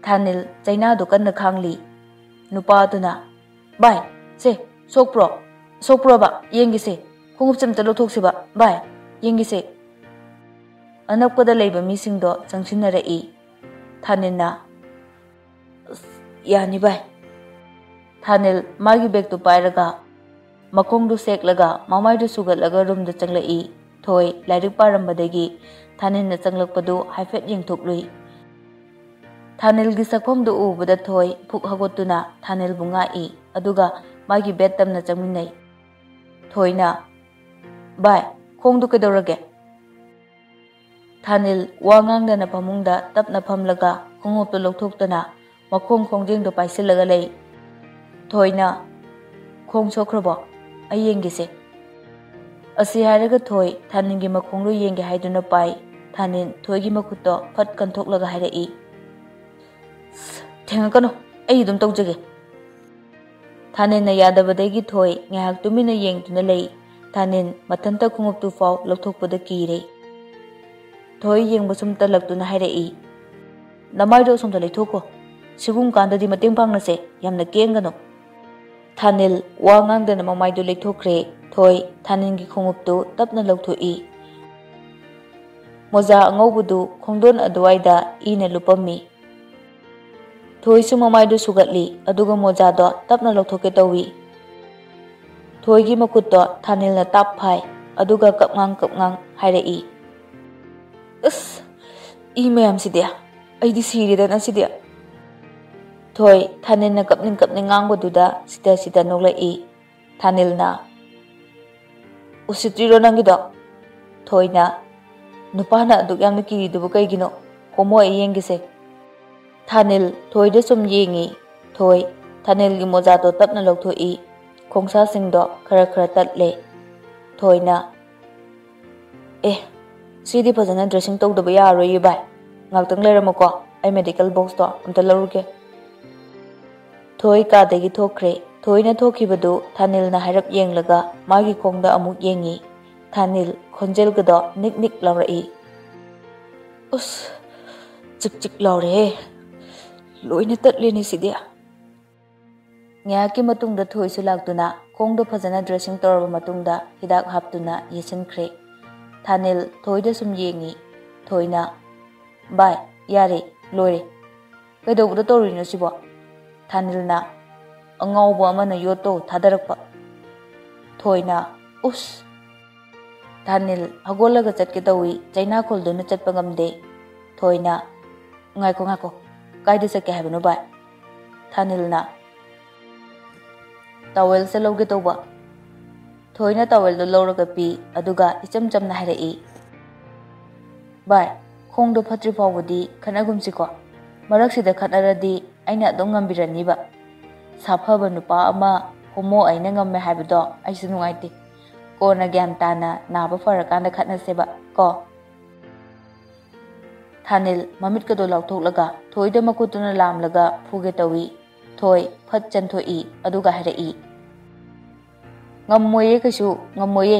ꯊꯥꯅꯤꯜ ꯆꯩꯅꯥꯗꯨ ꯀꯟꯅ ꯈꯥꯡꯂꯤ꯫ ꯅꯨꯄꯥꯗꯨꯅ, "ꯚꯥꯏ, ꯁꯦ, ꯁꯣꯛꯄ꯭ꯔꯣ? ꯁꯣꯛꯄ꯭ꯔꯣꯕ? ꯌꯦꯡꯒꯦꯁꯦ꯫ ꯈꯣꯡꯎꯞꯁꯦ ꯑꯝꯇ ꯂꯧꯊꯣꯛꯁꯤꯕ, ꯚꯥꯏ, ꯌꯦꯡꯒꯦꯁꯦ꯫" ꯑꯅꯛꯄꯗ ꯂꯩꯕ ꯃꯤꯁꯤꯡꯗꯣ ꯆꯪꯁꯤꯟꯅꯔꯛꯏ꯫ ꯊꯥꯅꯤꯜꯅ, "ꯑꯁ, ꯌꯥꯅꯤ ꯚꯥꯏ꯫" ꯊꯥꯅꯤꯜ ꯃꯥꯒꯤ ꯕꯦꯒꯇꯨ ꯄꯥꯏꯔꯒ ꯃꯈꯣꯡꯗꯨ ꯁꯦꯛꯂꯒ ꯃꯃꯥꯏꯗꯨ ꯁꯨꯒꯠꯂꯒ ꯔꯨꯝꯗ ꯆꯪꯂꯛꯏ꯫ ꯊꯣꯏ ꯂꯥꯏꯔꯤꯛ ꯄꯥꯔꯝꯕꯗꯒꯤ ꯊꯥꯅꯤꯜꯅ ꯆꯪꯂꯛꯄꯗꯨ ꯍꯥꯏꯐꯦꯠ ꯌꯦꯡꯊꯣꯛꯂꯨꯏ꯫ ꯊꯥꯅꯤꯜꯒꯤ ꯁꯛꯐꯝꯗꯨ ꯎꯕꯗ ꯊꯣꯏ ꯐꯨꯛ ꯍꯧꯒꯠꯇꯨꯅ ꯊꯥꯅꯤꯜꯕꯨ ꯉꯥꯛꯏ, ꯑꯗꯨꯒ ꯃꯥꯒꯤ ꯕꯦꯗ ꯇꯝꯅ ꯆꯪꯃꯤꯟꯅꯩ꯫ ꯊꯣꯏꯅ, "ꯚꯥꯏ, ꯈꯣꯡꯗꯨ ꯀꯩꯗꯧꯔꯒꯦ?" ꯊꯥꯅꯤꯜ ꯋꯥ ꯉꯥꯡꯗꯅ ꯐꯃꯨꯡꯗ ꯇꯞꯅ ꯐꯝꯂꯒ ꯈꯣꯡꯎꯞꯇꯨ ꯂꯧꯊꯣꯛꯇꯨꯅ ꯃꯈꯣꯡ ꯈꯣꯡꯖꯦꯡꯗꯨ ꯄꯥꯏꯁꯤꯜꯂꯒ ꯂꯩ꯫ ꯊꯣꯏꯅ, "ꯈꯣꯡ ꯁꯣꯛꯈ꯭ꯔꯕꯣ? ꯑꯩ ꯌꯦꯡꯒꯦꯁꯦ꯫" ꯑꯁꯤ ꯍꯥꯏꯔꯒ ꯊꯣꯏ ꯊꯥꯅꯤꯜꯒꯤ ꯃꯈꯣꯡꯗꯨ ꯌꯦꯡꯒꯦ ꯍꯥꯏꯗꯨꯅ ꯄꯥꯏ꯫ ꯊꯥꯅꯤꯜ ꯊꯣꯏꯒꯤ ꯃꯈꯨꯠꯇꯣ ꯐꯠ ꯀꯟꯊꯣꯛꯂꯒ ꯍꯥꯏꯔꯛꯏ, "ꯊꯦꯡꯉꯛꯀꯅꯨ, ꯑꯩ ꯑꯗꯨꯝ ꯇꯧꯖꯒꯦ꯫" ꯊꯥꯅꯤꯜꯅ ꯌꯥꯗꯕꯗꯒꯤ ꯊꯣꯏ ꯉꯥꯏꯍꯥꯛ ꯇꯨꯃꯤꯟꯅ ꯌꯦꯡꯗꯨꯅ ꯂꯩ꯫ ꯊꯥꯅꯤꯜ ꯃꯊꯟꯇ ꯈꯣꯡꯎꯞꯇꯨ ꯐꯥꯎ ꯂꯧꯊꯣꯛꯄꯗ ꯀꯤꯔꯦ꯫ ꯊꯣꯏ ꯌꯦꯡꯕ ꯁꯨꯝ ꯇꯜꯂꯛꯇꯨꯅ ꯍꯥꯏꯔꯛꯏ, "ꯅꯃꯥꯏꯗꯣ ꯑꯁꯣꯝꯗ ꯂꯩꯊꯣꯛꯀꯣ꯫ ꯁꯤꯒꯨꯝ ꯀꯥꯟꯗꯗꯤ ꯃꯇꯦꯡ ꯄꯥꯡꯅꯁꯦ, ꯌꯥꯝꯅ ꯀꯦꯡꯒꯅꯨ꯫" ꯊꯥꯅꯤꯜ ꯋꯥ ꯉꯥꯡꯗꯅ ꯃꯃꯥꯏꯗꯨ ꯂꯩꯊꯣꯛꯈ꯭ꯔꯦ꯫ ꯊꯣꯏ ꯊꯥꯅꯤꯜꯒꯤ ꯈꯣꯡꯎꯞꯇꯨ ꯇꯞꯅ ꯂꯧꯊꯣꯛꯏ꯫ ꯃꯣꯖꯥ ꯑꯉꯧꯕꯗꯨ ꯈꯣꯡꯗꯣꯟ ꯑꯗꯨꯋꯥꯏꯗ ꯏꯅ ꯂꯨꯞꯄꯝꯃꯤ꯫ ꯊꯣꯏꯁꯨ ꯃꯃꯥꯏꯗꯨ ꯁꯨꯒꯠꯂꯤ, ꯑꯗꯨꯒ ꯃꯣꯖꯥꯗꯣ ꯇꯞꯅ ꯂꯧꯊꯣꯛꯀꯦ ꯇꯧꯏ꯫ ꯊꯣꯏꯒꯤ ꯃꯈꯨꯠꯇꯣ ꯊꯥꯅꯤꯜꯅ ꯇꯥꯞ ꯐꯥꯏ, ꯑꯗꯨꯒ ꯀꯞꯉꯥꯡ ꯀꯞꯉꯥꯡ ꯍꯥꯏꯔꯛꯏ, "ꯑꯁ, ꯏ ꯃꯌꯥꯝꯁꯤꯗꯤ! ꯑꯩꯗꯤ ꯁꯤꯔꯦꯗꯅ ꯁꯤꯗꯤ!" ꯊꯣꯏ ꯊꯥꯅꯤꯜꯅ ꯀꯞꯅꯤꯡ ꯀꯞꯅꯤꯡ ꯉꯥꯡꯕꯗꯨꯗ ꯁꯤꯗ ꯁꯤꯗ ꯅꯣꯛꯂꯛꯏ꯫ ꯊꯥꯅꯤꯜꯅ, "ꯎꯁꯤꯠꯇ꯭ꯔꯤꯔꯣ ꯅꯪꯒꯤꯗꯣ?" ꯊꯣꯏꯅ, "ꯅꯨꯄꯥꯅ ꯑꯗꯨꯛ ꯌꯥꯝꯅ ꯀꯤꯔꯤꯗꯨꯕꯨ ꯀꯩꯒꯤꯅꯣ? ꯍꯣꯃꯣ ꯑꯩ ꯌꯦꯡꯒꯦꯁꯦ꯫" ꯊꯥꯅꯤꯜ ꯊꯣꯏꯗ ꯁꯨꯝ ꯌꯦꯡꯉꯤ꯫ ꯊꯣꯏ ꯊꯥꯅꯤꯜꯒꯤ ꯃꯣꯖꯥꯗꯣ ꯇꯞꯅ ꯂꯧꯊꯣꯛꯏ꯫ ꯈꯣꯡꯁꯥꯁꯤꯡꯗꯣ ꯈꯔ ꯈꯔ ꯇꯠꯂꯦ꯫ ꯊꯣꯏꯅ, "ꯑꯦ, ꯁꯤꯗꯤ ꯐꯖꯅ dressing ꯇꯧꯗꯕ ꯌꯥꯔꯔꯣꯏꯌꯦ ꯚꯥꯏ꯫ ꯉꯥꯛꯇꯪ ꯂꯩꯔꯝꯃꯨꯀꯣ, ꯑꯩ medical boxꯇꯣ ꯑꯝꯇ ꯂꯧꯔꯨꯒꯦ꯫" ꯊꯣꯏ ꯀꯥꯗꯒꯤ ꯊꯣꯛꯈ꯭ꯔꯦ꯫ ꯊꯣꯏꯅ ꯊꯣꯛꯈꯤꯕꯗꯨ ꯊꯥꯅꯤꯜꯅ ꯍꯥꯏꯔꯞ ꯌꯦꯡꯂꯒ ꯃꯥꯒꯤ ꯈꯣꯡꯗ ꯑꯃꯨꯛ ꯌꯦꯡꯉꯤ꯫ ꯊꯥꯅꯤꯜ ꯈꯣꯟꯖꯦꯜꯒꯗꯣ ꯅꯤꯛ ꯅꯤꯛ ꯂꯥꯎꯔꯛꯏ꯫ "ꯎꯁ, ꯆꯤꯛ ꯆꯤꯛ ꯂꯥꯎꯔꯦꯍꯦ꯫ ꯂꯣꯏꯅ ꯇꯠꯂꯦꯅꯦ ꯁꯤꯗꯤ꯫" ꯉꯥꯏꯍꯥꯛꯀꯤ ꯃꯇꯨꯡꯗ ꯊꯣꯏꯁꯨ ꯂꯥꯛꯇꯨꯅ ꯈꯣꯡꯗꯣ ꯐꯖꯅ dressing ꯇꯧꯔꯕ ꯃꯇꯨꯡꯗ ꯍꯤꯗꯥꯛ ꯍꯥꯞꯇꯨꯅ ꯌꯦꯠꯁꯤꯟꯈ꯭ꯔꯦ꯫ ꯊꯥꯅꯤꯜ ꯊꯣꯏꯗ ꯁꯨꯝ ꯌꯦꯡꯉꯤ꯫ ꯊꯣꯏꯅ, "ꯚꯥꯏ, ꯌꯥꯔꯦ, ꯂꯣꯏꯔꯦ꯫ ꯀꯩꯗꯧꯕꯗ ꯇꯧꯔꯤꯅꯣ ꯁꯤꯕꯣ?" ꯊꯥꯅꯤꯜꯅ, "ꯑꯉꯥꯎꯕ ꯑꯃꯅ ꯌꯣꯠꯇꯣ ꯊꯥꯗꯔꯛꯄ꯫" ꯊꯣꯏꯅ, "ꯎꯁ!" ꯊꯥꯅꯤꯜ ꯍꯧꯒꯠꯂꯒ ꯆꯠꯀꯦ ꯇꯧꯏ, ꯆꯩꯅꯥꯈꯣꯜꯗꯨꯅ ꯆꯠꯄ ꯉꯝꯗꯦ꯫ ꯊꯣꯏꯅ, "ꯉꯥꯏꯈꯣ, ꯉꯥꯏꯈꯣ, ꯀꯥꯏꯗ ꯆꯠꯀꯦ ꯍꯥꯏꯕꯅꯣ ꯚꯥꯏ?" ꯊꯥꯅꯤꯜꯅ, "towelꯁꯦ ꯂꯧꯒꯦ ꯇꯧꯕ꯫" ꯊꯣꯏꯅ towelꯗꯣ ꯂꯧꯔꯒ ꯄꯤ, ꯑꯗꯨꯒ ꯏꯆꯝ ꯆꯝꯅ ꯍꯥꯏꯔꯛꯏ, ꯚꯥꯏ, ꯈꯣꯡꯗꯣ ꯐꯠꯇ꯭ꯔꯤ ꯐꯥꯎꯕꯗꯤ ꯈꯠꯅꯒꯨꯝꯁꯤꯀꯣ꯫ ꯃꯔꯛꯁꯤꯗ ꯈꯠꯅꯔꯗꯤ ꯑꯩꯅ ꯑꯗꯨꯝ ꯉꯝꯕꯤꯔꯅꯤꯕ꯫ ꯁꯥꯐꯕ ꯅꯨꯄꯥ ꯑꯃ ꯍꯣꯃꯣ ꯑꯩꯅ ꯉꯝꯃꯦ ꯍꯥꯏꯕꯗꯣ ꯑꯩꯁꯨ ꯅꯨꯡꯉꯥꯏꯇꯦ꯫ ꯀꯣꯟꯅ ꯒ꯭ꯌꯥꯟ ꯇꯥꯅ ꯅꯥꯕ ꯐꯔꯀꯥꯟꯗ ꯈꯠꯅꯁꯦꯕ ꯀꯣ꯫ ꯊꯥꯅꯤꯜ ꯃꯃꯤꯠꯀꯗꯣ ꯂꯥꯎꯊꯣꯛꯂꯒ ꯊꯣꯏꯗ ꯃꯈꯨꯠꯇꯨꯅ ꯂꯥꯝꯂꯒ ꯐꯨꯒꯦ ꯇꯧꯏ꯫ ꯊꯣꯏ ꯐꯠ ꯆꯦꯟꯊꯣꯛꯏ, ꯑꯗꯨꯒ ꯍꯥꯏꯔꯛꯏ, "ꯉꯝꯃꯣꯏꯌꯦ, ꯀꯩꯁꯨ ꯉꯝꯃꯣꯏꯌꯦ꯫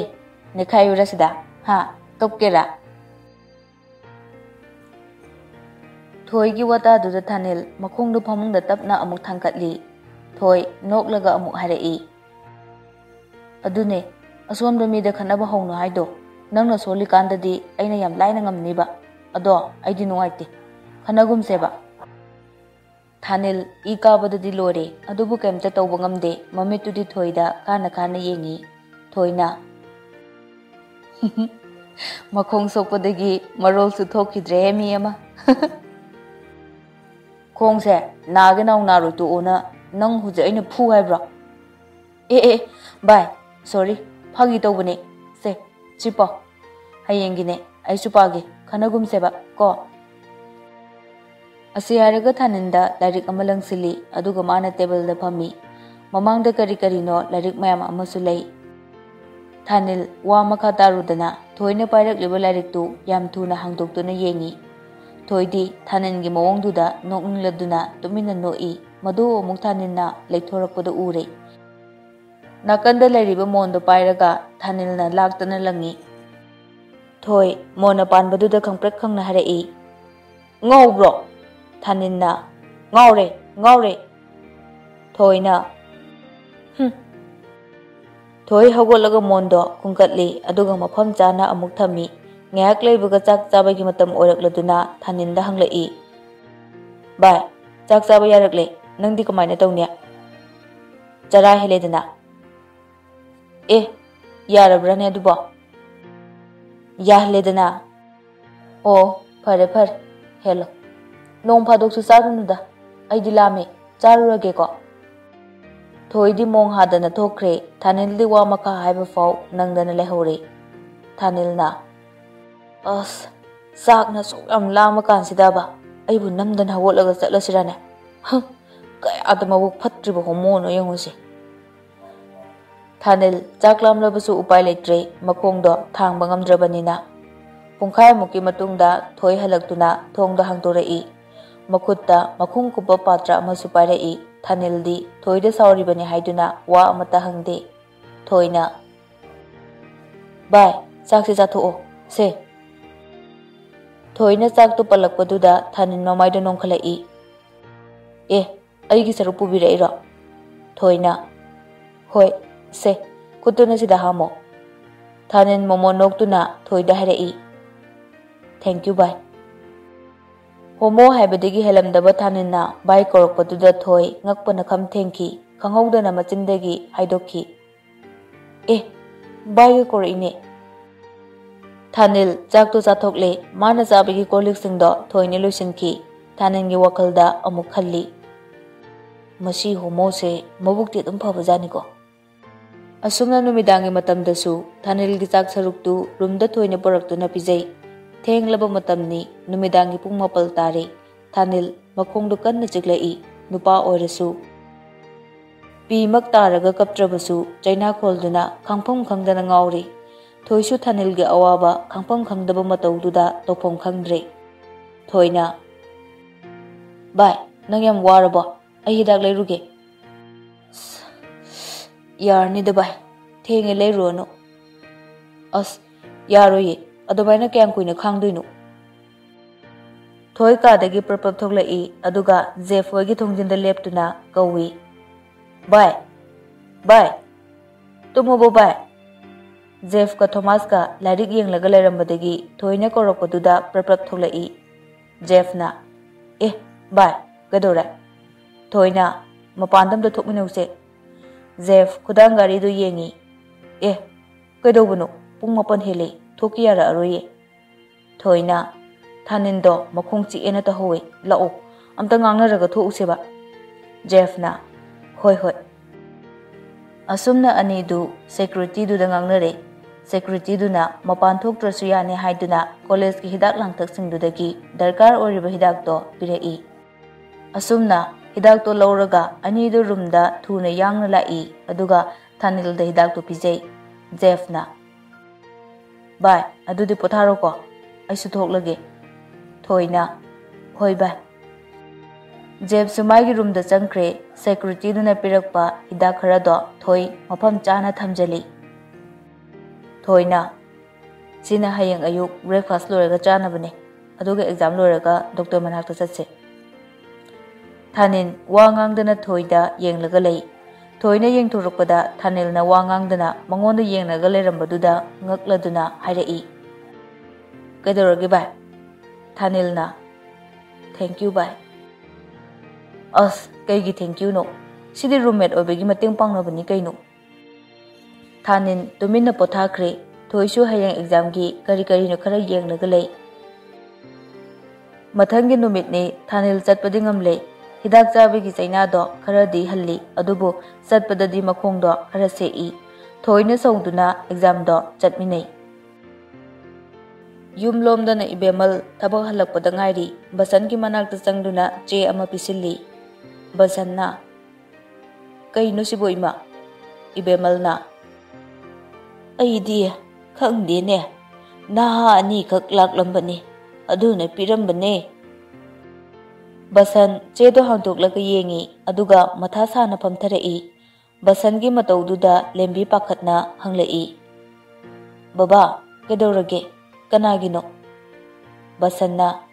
ꯅꯦꯈꯥꯏꯌꯨꯔꯥ ꯁꯤꯗ? ꯍꯥ? ꯀꯞꯀꯦꯔꯥ?" ꯊꯣꯏꯒꯤ ꯋꯥꯇꯥꯗꯨꯗ ꯊꯥꯅꯤꯜ ꯃꯈꯣꯡꯗꯨ ꯐꯃꯨꯡꯗ ꯇꯞꯅ ꯑꯃꯨꯛ ꯊꯥꯡꯒꯠꯂꯤ꯫ ꯊꯣꯏ ꯅꯣꯛꯂꯒ ꯑꯃꯨꯛ ꯍꯥꯏꯔꯛꯏ, "ꯑꯗꯨꯅꯦ, ꯑꯁꯣꯟꯕ ꯃꯤꯗ ꯈꯠꯅꯕ ꯍꯧꯅꯨ ꯍꯥꯏꯗꯣ꯫ ꯅꯪꯅ ꯁꯣꯜꯂꯤꯀꯥꯟꯗꯗꯤ ꯑꯩꯅ ꯌꯥꯝ ꯂꯥꯏꯅ ꯉꯝꯅꯤꯕ꯫ ꯑꯗꯣ ꯑꯩꯗꯤ ꯅꯨꯡꯉꯥꯏꯇꯦ꯫ ꯈꯠꯅꯒꯨꯝꯁꯦꯕ꯫" ꯊꯥꯅꯤꯜ ꯏ ꯀꯥꯕꯗꯗꯤ ꯂꯣꯏꯔꯦ, ꯑꯗꯨꯕꯨ ꯀꯩꯝꯇ ꯇꯧꯕ ꯉꯝꯗꯦ꯫ ꯃꯃꯤꯠꯇꯨꯗꯤ ꯊꯣꯏꯗ ꯀꯥꯟꯅ ꯀꯥꯟꯅ ꯌꯦꯡꯉꯤ꯫ ꯊꯣꯏꯅ, "ꯃꯈꯣꯡ ꯁꯣꯛꯄꯗꯒꯤ ꯃꯔꯣꯜꯁꯨ ꯊꯣꯛꯈꯤꯗ꯭ꯔꯦꯍꯦ ꯃꯤ ꯑꯃ꯫" "ꯈꯣꯡꯁꯦ ꯅꯥꯒꯦ ꯅꯥꯎ ꯅꯥꯔꯣꯏ ꯇꯣꯛꯑꯣꯅ ꯅꯪ ꯍꯧꯖꯤꯛ ꯑꯩꯅ ꯐꯨ ꯍꯥꯏꯕ꯭ꯔꯣ?" "ꯑꯦ ꯑꯦ, ꯚꯥꯏ, ꯁꯣꯔꯤ, ꯐꯥꯒꯤ ꯇꯧꯕꯅꯦ꯫ ꯁꯦ, ꯁꯤ ꯄꯥꯎ꯫ ꯍꯌꯦꯡꯒꯤꯅꯦ, ꯑꯩꯁꯨ ꯄꯥꯒꯦ, ꯈꯟꯅꯒꯨꯝꯁꯦꯕ ꯀꯣ꯫" ꯑꯁꯤ ꯍꯥꯏꯔꯒ ꯊꯥꯅꯤꯟꯗ ꯂꯥꯏꯔꯤꯛ ꯑꯃ ꯂꯪꯁꯤꯜꯂꯤ, ꯑꯗꯨꯒ ꯃꯥꯅ ꯇꯦꯕꯜꯗ ꯐꯝꯃꯤ꯫ ꯃꯃꯥꯡꯗ ꯀꯔꯤ ꯀꯔꯤꯅꯣ ꯂꯥꯏꯔꯤꯛ ꯃꯌꯥꯝ ꯑꯃꯁꯨ ꯂꯩ꯫ ꯊꯥꯅꯤꯜ ꯋꯥ ꯃꯈꯥ ꯇꯥꯔꯨꯗꯅ ꯊꯣꯏꯅ ꯄꯥꯏꯔꯛꯂꯤꯕ ꯂꯥꯏꯔꯤꯛꯇꯨ ꯌꯥꯝ ꯊꯨꯅ ꯍꯥꯡꯗꯣꯛꯇꯨꯅ ꯌꯦꯡꯉꯤ꯫ ꯊꯣꯏꯗꯤ ꯊꯥꯅꯤꯜꯒꯤ ꯃꯑꯣꯡꯗꯨꯗ ꯅꯣꯛꯅꯤꯡꯂꯗꯨꯅ ꯇꯨꯃꯤꯟꯅ ꯅꯣꯛꯏ꯫ ꯃꯗꯨ ꯑꯃꯨꯛ ꯊꯥꯅꯤꯜꯅ ꯂꯩꯊꯣꯔꯛꯄꯗ ꯎꯔꯦ꯫ ꯅꯥꯀꯟꯗ ꯂꯩꯔꯤꯕ ꯃꯣꯟꯗꯣ ꯄꯥꯏꯔꯒ ꯊꯥꯅꯤꯜꯅ ꯂꯥꯛꯇꯅ ꯂꯪꯉꯤ꯫ ꯊꯣꯏ ꯃꯣꯟꯅ ꯄꯥꯟꯕꯗꯨꯗ ꯈꯪꯄ꯭ꯔꯦꯛ ꯈꯪꯅ ꯍꯥꯏꯔꯛꯏ, "ꯉꯥꯎꯕ꯭ꯔꯣ?" ꯊꯥꯅꯤꯜꯅ, "ꯉꯥꯎꯔꯦ, ꯉꯥꯎꯔꯦ꯫" ꯊꯣꯏꯅ, "ꯍꯨꯝ꯫" ꯊꯣꯏ ꯍꯧꯒꯠꯂꯒ ꯃꯣꯟꯗꯣ ꯈꯨꯟꯒꯠꯂꯤ, ꯑꯗꯨꯒ ꯃꯐꯝ ꯆꯥꯅ ꯑꯃꯨꯛ ꯊꯝꯃꯤ꯫ ꯉꯥꯏꯍꯥꯛ ꯂꯩꯕꯒ ꯆꯥꯛ ꯆꯥꯕꯒꯤ ꯃꯇꯝ ꯑꯣꯏꯔꯛꯂꯗꯨꯅ ꯊꯥꯅꯤꯜꯗ ꯍꯪꯂꯛꯏ, "ꯚꯥꯏ, ꯆꯥꯛ ꯆꯥꯕ ꯌꯥꯔꯛꯂꯦ, ꯅꯪꯗꯤ ꯀꯃꯥꯏꯅ ꯇꯧꯅꯤ? ꯆꯔꯥ ꯍꯦꯜꯂꯦꯗꯅ?" "ꯑꯦ, ꯌꯥꯔꯕ꯭ꯔꯥꯅꯦ ꯑꯗꯨꯕꯣ?" "ꯌꯥꯍꯜꯂꯦꯗꯅ꯫" "ꯑꯣ, ꯐꯔꯦ ꯐꯔꯦ, ꯍꯦꯜꯂꯣ꯫ ꯅꯣꯡ ꯐꯥꯗꯣꯛꯁꯨ ꯆꯥꯔꯨꯅꯨꯗ, ꯑꯩꯗꯤ ꯂꯥꯝꯃꯦ, ꯆꯥꯔꯨꯔꯒꯦꯀꯣ꯫" ꯊꯣꯏꯗꯤ ꯃꯣꯡ ꯍꯥꯗꯅ ꯊꯣꯛꯈ꯭ꯔꯦ꯫ ꯊꯥꯅꯤꯜꯗꯤ ꯋꯥ ꯃꯈꯥ ꯍꯥꯏꯕ ꯐꯥꯎ ꯅꯪꯗꯅ ꯂꯩꯍꯧꯔꯦ꯫ ꯊꯥꯅꯤꯜꯅ, "ꯑꯁ, ꯆꯥꯛꯅ ꯑꯁꯨꯛ ꯌꯥꯝ ꯂꯥꯝꯃ ꯀꯥꯟꯁꯤꯗꯕ ꯑꯩꯕꯨ ꯅꯝꯗꯅ ꯍꯧꯒꯠꯂꯒ ꯆꯠꯂꯁꯤꯔꯅꯦ? ꯍꯝ, ꯀꯌꯥꯗ ꯃꯕꯨꯛ ꯐꯠꯇ꯭ꯔꯤꯕ ꯍꯣꯃꯣꯅꯣ ꯌꯦꯡꯉꯨꯁꯦ꯫ ꯊꯥꯅꯤꯜ ꯆꯥꯛ ꯂꯥꯝꯂꯕꯁꯨ ꯎꯄꯥꯏ ꯂꯩꯇ꯭ꯔꯦ, ꯃꯈꯣꯡꯗꯣ ꯊꯥꯡꯕ ꯉꯝꯗ꯭ꯔꯕꯅꯤꯅ꯫ ꯄꯨꯡꯈꯥꯏꯃꯨꯛꯀꯤ ꯃꯇꯨꯡꯗ ꯊꯣꯏ ꯍꯜꯂꯛꯇꯨꯅ ꯊꯣꯡꯗꯣ ꯍꯥꯡꯗꯣꯔꯛꯏ꯫ ꯃꯈꯨꯠꯇ ꯃꯈꯨꯝ ꯀꯨꯞꯄ ꯄꯥꯇ꯭ꯔ ꯑꯃꯁꯨ ꯄꯥꯏꯔꯛꯏ꯫ ꯊꯥꯅꯤꯜꯗꯤ ꯊꯣꯏꯗ ꯁꯥꯎꯔꯤꯕꯅꯤ ꯍꯥꯏꯗꯨꯅ ꯋꯥ ꯑꯃꯠꯇ ꯍꯪꯗꯦ꯫ ꯊꯣꯏꯅ, "ꯚꯥꯏ, ꯆꯥꯛꯁꯦ ꯆꯥꯊꯣꯛꯑꯣ, ꯁꯦ꯫" ꯊꯣꯏꯅ ꯆꯥꯛꯇꯨ ꯄꯜꯂꯛꯄꯗꯨꯗ ꯊꯥꯅꯤꯜ ꯃꯃꯥꯏꯗꯣ ꯅꯣꯡꯈꯠꯂꯛꯏ꯫ "ꯑꯦ, ꯑꯩꯒꯤ ꯁꯔꯨꯛ ꯄꯨꯕꯤꯔꯛꯏꯔꯣ?" ꯊꯣꯏꯅ, "ꯍꯣꯏ, ꯁꯦ, ꯈꯨꯠꯇꯨꯅ ꯁꯤꯗ ꯍꯥꯝꯃꯣ꯫" ꯊꯥꯅꯤꯜ ꯃꯣꯃꯣꯟ ꯅꯣꯛꯇꯨꯅ ꯊꯣꯏꯗ ꯍꯥꯏꯔꯛꯏ, "Thank you, ꯚꯥꯏ꯫" ꯍꯣꯃꯣ ꯍꯥꯏꯕꯗꯒꯤ ꯍꯦꯜꯂꯝꯗꯕ ꯊꯥꯅꯤꯜꯅ ꯚꯥꯏ ꯀꯧꯔꯛꯄꯗꯨꯗ ꯊꯣꯏ ꯉꯛꯄꯅ ꯈꯝ ꯊꯦꯡꯈꯤ, ꯈꯪꯍꯧꯗꯅ ꯃꯆꯤꯟꯗꯒꯤ ꯍꯥꯏꯗꯣꯛꯈꯤ, "ꯑꯦ, ꯚꯥꯏꯒ ꯀꯧꯔꯛꯏꯅꯦ꯫" ꯊꯥꯅꯤꯜ ꯆꯥꯛꯇꯣ ꯆꯥꯊꯣꯛꯂꯦ꯫ ꯃꯥꯅ ꯆꯥꯕꯒꯤ ꯀꯣꯜ ꯂꯤꯛꯁꯤꯡꯗꯣ ꯊꯣꯏꯅ ꯂꯣꯏꯁꯤꯟꯈꯤ꯫ ꯊꯥꯅꯤꯜꯒꯤ ꯋꯥꯈꯜꯗ ꯑꯃꯨꯛ ꯈꯜꯂꯤ, "ꯃꯁꯤ ꯍꯣꯃꯣꯁꯦ ꯃꯕꯨꯛꯇꯤ ꯑꯗꯨꯝ ꯐꯕꯖꯥꯠꯅꯤꯀꯣ꯫" ꯑꯁꯨꯝꯅ ꯅꯨꯃꯤꯗꯥꯡꯒꯤ ꯃꯇꯝꯗꯁꯨ ꯊꯥꯅꯤꯜꯒꯤ ꯆꯥꯛ ꯁꯔꯨꯛꯇꯨ ꯔꯨꯝꯗ ꯊꯣꯏꯅ ꯄꯨꯔꯛꯇꯨꯅ ꯄꯤꯖꯩ꯫ ꯊꯦꯡꯂꯕ ꯃꯇꯝꯅꯤ, ꯅꯨꯃꯤꯗꯥꯡꯒꯤ ꯄꯨꯡ ꯃꯥꯄꯜ ꯇꯥꯔꯦ꯫ ꯊꯥꯅꯤꯜ ꯃꯈꯣꯡꯗꯨ ꯀꯟꯅ ꯆꯤꯛꯂꯛꯏ꯫ ꯅꯨꯄꯥ ꯑꯣꯏꯔꯁꯨ ꯄꯤꯃꯛ ꯇꯥꯔꯒ ꯀꯞꯇ꯭ꯔꯕꯁꯨ ꯆꯩꯅꯥꯈꯣꯜꯗꯨꯅ ꯈꯪꯐꯝ ꯈꯪꯗꯅ ꯉꯥꯎꯔꯤ꯫ ꯊꯣꯏꯁꯨ ꯊꯥꯅꯤꯜꯒꯤ ꯑꯋꯥꯕ ꯈꯪꯐꯝ ꯈꯪꯗꯕ ꯃꯇꯧꯗꯨꯗ ꯇꯧꯐꯝ ꯈꯪꯗ꯭ꯔꯦ꯫ ꯊꯣꯏꯅ, "ꯚꯥꯏ, ꯅꯪ ꯌꯥꯝ ꯋꯥꯔꯕꯣ? ꯑꯩ ꯍꯤꯗꯥꯛ ꯂꯩꯔꯨꯒꯦ꯫" "ꯑꯁ, ꯌꯥꯔꯅꯤꯗ ꯚꯥꯏ, ꯊꯦꯡꯉꯦ, ꯂꯩꯔꯨꯔꯅꯨ꯫" "ꯑꯁ, ꯌꯥꯔꯣꯏꯌꯦ, ꯑꯗꯨꯃꯥꯏꯅ ꯀꯌꯥꯝ ꯀꯨꯏꯅ ꯈꯥꯡꯗꯣꯏꯅꯣ?" ꯊꯣꯏ ꯀꯥꯗꯒꯤ ꯄ꯭ꯔꯞ ꯄ꯭ꯔꯞ ꯊꯣꯛꯂꯛꯏ, ꯑꯗꯨꯒ ꯖꯦꯐ ꯍꯣꯏꯒꯤ ꯊꯣꯡꯖꯤꯟꯗ ꯂꯦꯞꯇꯨꯅ ꯀꯧꯏ, "ꯚꯥꯏ, ꯚꯥꯏ, ꯇꯨꯝꯃꯕꯣ ꯚꯥꯏ?" ꯖꯦꯐꯀ ꯊꯣꯃꯥꯁꯀ ꯂꯥꯏꯔꯤꯛ ꯌꯦꯡꯂꯒ ꯂꯩꯔꯝꯕꯗꯒꯤ ꯊꯣꯏꯅ ꯀꯧꯔꯛꯄꯗꯨꯗ ꯄ꯭ꯔꯞ ꯄ꯭ꯔꯞ ꯊꯣꯛꯂꯛꯏ꯫ ꯖꯦꯐꯅ, "ꯑꯦ, ꯚꯥꯏ, ꯀꯩꯗꯧꯔꯦ?" ꯊꯣꯏꯅ, "ꯃꯄꯥꯟꯗ ꯑꯝꯇ ꯊꯣꯛꯃꯤꯟꯅꯧꯁꯦ꯫" ꯖꯦꯐ ꯈꯨꯗꯥꯡ ꯒꯥꯔꯤꯗꯨ ꯌꯦꯡꯉꯤ꯫ "ꯑꯦ, ꯀꯩꯗꯧꯕꯅꯣ? ꯄꯨꯡ ꯃꯥꯄꯟ ꯍꯦꯜꯂꯦ, ꯊꯣꯛꯀꯦ ꯌꯥꯔꯛꯑꯔꯣꯏꯌꯦ꯫" ꯊꯣꯏꯅ, "ꯊꯥꯅꯤꯟꯗꯣ ꯃꯈꯣꯡ ꯆꯤꯛꯑꯦꯅ ꯇꯧꯍꯧꯋꯦ, ꯂꯥꯛꯑꯣ, ꯑꯝꯇ ꯉꯥꯡꯅꯔꯒ ꯊꯣꯛꯎꯁꯦꯕ꯫" ꯖꯦꯐꯅ, "ꯍꯣꯏ, ꯍꯣꯏ꯫" ꯑꯁꯨꯝꯅ ꯑꯅꯤꯗꯨ ꯁꯦꯀ꯭ꯌꯨꯔꯤꯇꯤꯗꯨꯗ ꯉꯥꯡꯅꯔꯦ꯫ ꯁꯦꯀ꯭ꯌꯨꯔꯤꯇꯤꯗꯨꯅ ꯃꯄꯥꯟ ꯊꯣꯛꯇ꯭ꯔꯁꯨ ꯌꯥꯅꯤ ꯍꯥꯏꯗꯨꯅ ꯀꯣꯂꯦꯖꯀꯤ ꯍꯤꯗꯥꯛ ꯂꯥꯡꯊꯛꯁꯤꯡꯗꯨꯗꯒꯤ ꯗꯔꯀꯥꯔ ꯑꯣꯏꯔꯤꯕ ꯍꯤꯗꯥꯛꯇꯣ ꯄꯤꯔꯛꯏ꯫ ꯑꯁꯨꯝꯅ ꯍꯤꯗꯥꯛꯇꯣ ꯂꯧꯔꯒ ꯑꯅꯤꯗꯨ ꯔꯨꯝꯗ ꯊꯨꯅ ꯌꯥꯡꯅ ꯂꯥꯛꯏ, ꯑꯗꯨꯒ ꯊꯥꯅꯤꯜꯗ ꯍꯤꯗꯥꯛꯇꯨ ꯄꯤꯖꯩ꯫ ꯖꯦꯐꯅ, "ꯚꯥꯏ, ꯑꯗꯨꯗꯤ ꯄꯣꯊꯥꯔꯣꯀꯣ, ꯑꯩꯁꯨ ꯊꯣꯛꯂꯒꯦ꯫" ꯊꯣꯏꯅ, "ꯍꯣꯏ ꯚꯥꯏ꯫" ꯖꯦꯐꯁꯨ ꯃꯥꯒꯤ ꯔꯨꯝꯗ ꯆꯪꯈ꯭ꯔꯦ꯫ ꯁꯦꯀ꯭ꯌꯨꯔꯤꯇꯤꯗꯨꯅ ꯄꯤꯔꯛꯄ ꯍꯤꯗꯥꯛ ꯈꯔꯗꯣ ꯊꯣꯏ ꯃꯐꯝ ꯆꯥꯅ ꯊꯝꯖꯤꯜꯂꯤ꯫ ꯊꯣꯏꯅ, "ꯁꯤꯅ ꯍꯌꯦꯡ ꯑꯌꯨꯛ ꯕ꯭ꯔꯦꯛꯐꯥꯁ ꯂꯣꯏꯔꯒ ꯆꯥꯅꯕꯅꯦ, ꯑꯗꯨꯒ ꯑꯦꯛꯖꯥꯝ ꯂꯣꯏꯔꯒ ꯗꯣꯛꯇꯔ ꯃꯅꯥꯛꯇ ꯆꯠꯁꯦ꯫" ꯊꯥꯅꯤꯟ ꯋꯥ ꯉꯥꯡꯗꯅ ꯊꯣꯏꯗ ꯌꯦꯡꯂꯒ ꯂꯩ꯫ ꯊꯣꯏꯅ ꯌꯦꯡꯊꯣꯔꯛꯄꯗ ꯊꯥꯅꯤꯜꯅ ꯋꯥ ꯉꯥꯡꯗꯅ ꯃꯉꯣꯟꯗ ꯌꯦꯡꯂꯒ ꯂꯩꯔꯝꯕꯗꯨꯗ ꯉꯛꯂꯗꯨꯅ ꯍꯥꯏꯔꯛꯏ, "ꯀꯩꯗꯧꯔꯒꯦ ꯚꯥꯏ?" ꯊꯥꯅꯤꯜꯅ, "Thank you ꯚꯥꯏ꯫" "ꯑꯁ, ꯀꯩꯒꯤ thank youꯅꯣ? ꯁꯤꯗꯤ ꯔꯨꯝꯃꯦꯠ ꯑꯣꯏꯕꯒꯤ ꯃꯇꯦꯡ ꯄꯥꯡꯅꯕꯅꯤ ꯀꯩꯅꯣ꯫" ꯊꯥꯅꯤꯟ ꯇꯨꯃꯤꯟꯅ ꯄꯣꯊꯥꯈ꯭ꯔꯦ꯫ ꯊꯣꯏꯁꯨ ꯍꯌꯦꯡ ꯑꯦꯛꯖꯥꯝꯒꯤ ꯀꯔꯤ ꯀꯔꯤꯅꯣ ꯈꯔ ꯌꯦꯡꯂꯒ ꯂꯩ꯫ ꯃꯊꯪꯒꯤ ꯅꯨꯃꯤꯠꯅꯤ꯫ ꯊꯥꯅꯤꯜ ꯆꯠꯄꯗꯤ ꯉꯝꯂꯦ꯫ ꯍꯤꯗꯥꯛ ꯆꯥꯕꯒꯤ ꯆꯩꯅꯥꯗꯣ ꯈꯔꯗꯤ ꯍꯜꯂꯤ, ꯑꯗꯨꯕꯨ ꯆꯠꯄꯗꯗꯤ ꯃꯈꯣꯡꯗꯣ ꯈꯔ ꯁꯦꯛꯏ꯫ ꯊꯣꯏꯅ ꯁꯧꯗꯨꯅ ꯑꯦꯛꯖꯥꯝꯗꯣ ꯆꯠꯃꯤꯟꯅꯩ꯫ ꯌꯨꯝꯂꯣꯝꯗꯅ ꯏꯕꯦꯝꯃꯜ ꯊꯕꯛ ꯍꯜꯂꯛꯄꯗ ꯉꯥꯏꯔꯤ꯫ ꯕꯁꯟꯒꯤ ꯃꯅꯥꯛꯇ ꯆꯪꯗꯨꯅ ꯆꯦ ꯑꯃ ꯄꯤꯁꯤꯜꯂꯤ꯫ ꯕꯁꯟꯅ, "ꯀꯩꯅꯣ ꯁꯤꯕꯣ ꯏꯃꯥ?" ꯏꯕꯦꯝꯃꯜꯅ, "ꯑꯩꯗꯤ ꯈꯪꯗꯦꯅꯦ, ꯅꯍꯥ ꯑꯅꯤꯈꯛ ꯂꯥꯛꯂꯝꯕꯅꯤ, ꯑꯗꯨꯅ ꯄꯤꯔꯝꯕꯅꯦ꯫" ꯕꯁꯟ ꯆꯦꯗꯣ ꯍꯥꯡꯗꯣꯛꯂꯒ ꯌꯦꯡꯉꯤ, ꯑꯗꯨꯒ ꯃꯊꯥ ꯁꯥꯅ ꯐꯝꯊꯔꯛꯏ꯫ ꯕꯁꯟꯒꯤ ꯃꯇꯧꯗꯨꯗ ꯂꯦꯝꯕꯤ ꯄꯥꯈꯠꯅ ꯍꯪꯂꯛꯏ, "ꯕꯕꯥ, ꯀꯩꯗꯧꯔꯒꯦ? ꯀꯅꯥꯒꯤꯅꯣ?" ꯕꯁꯟꯅ,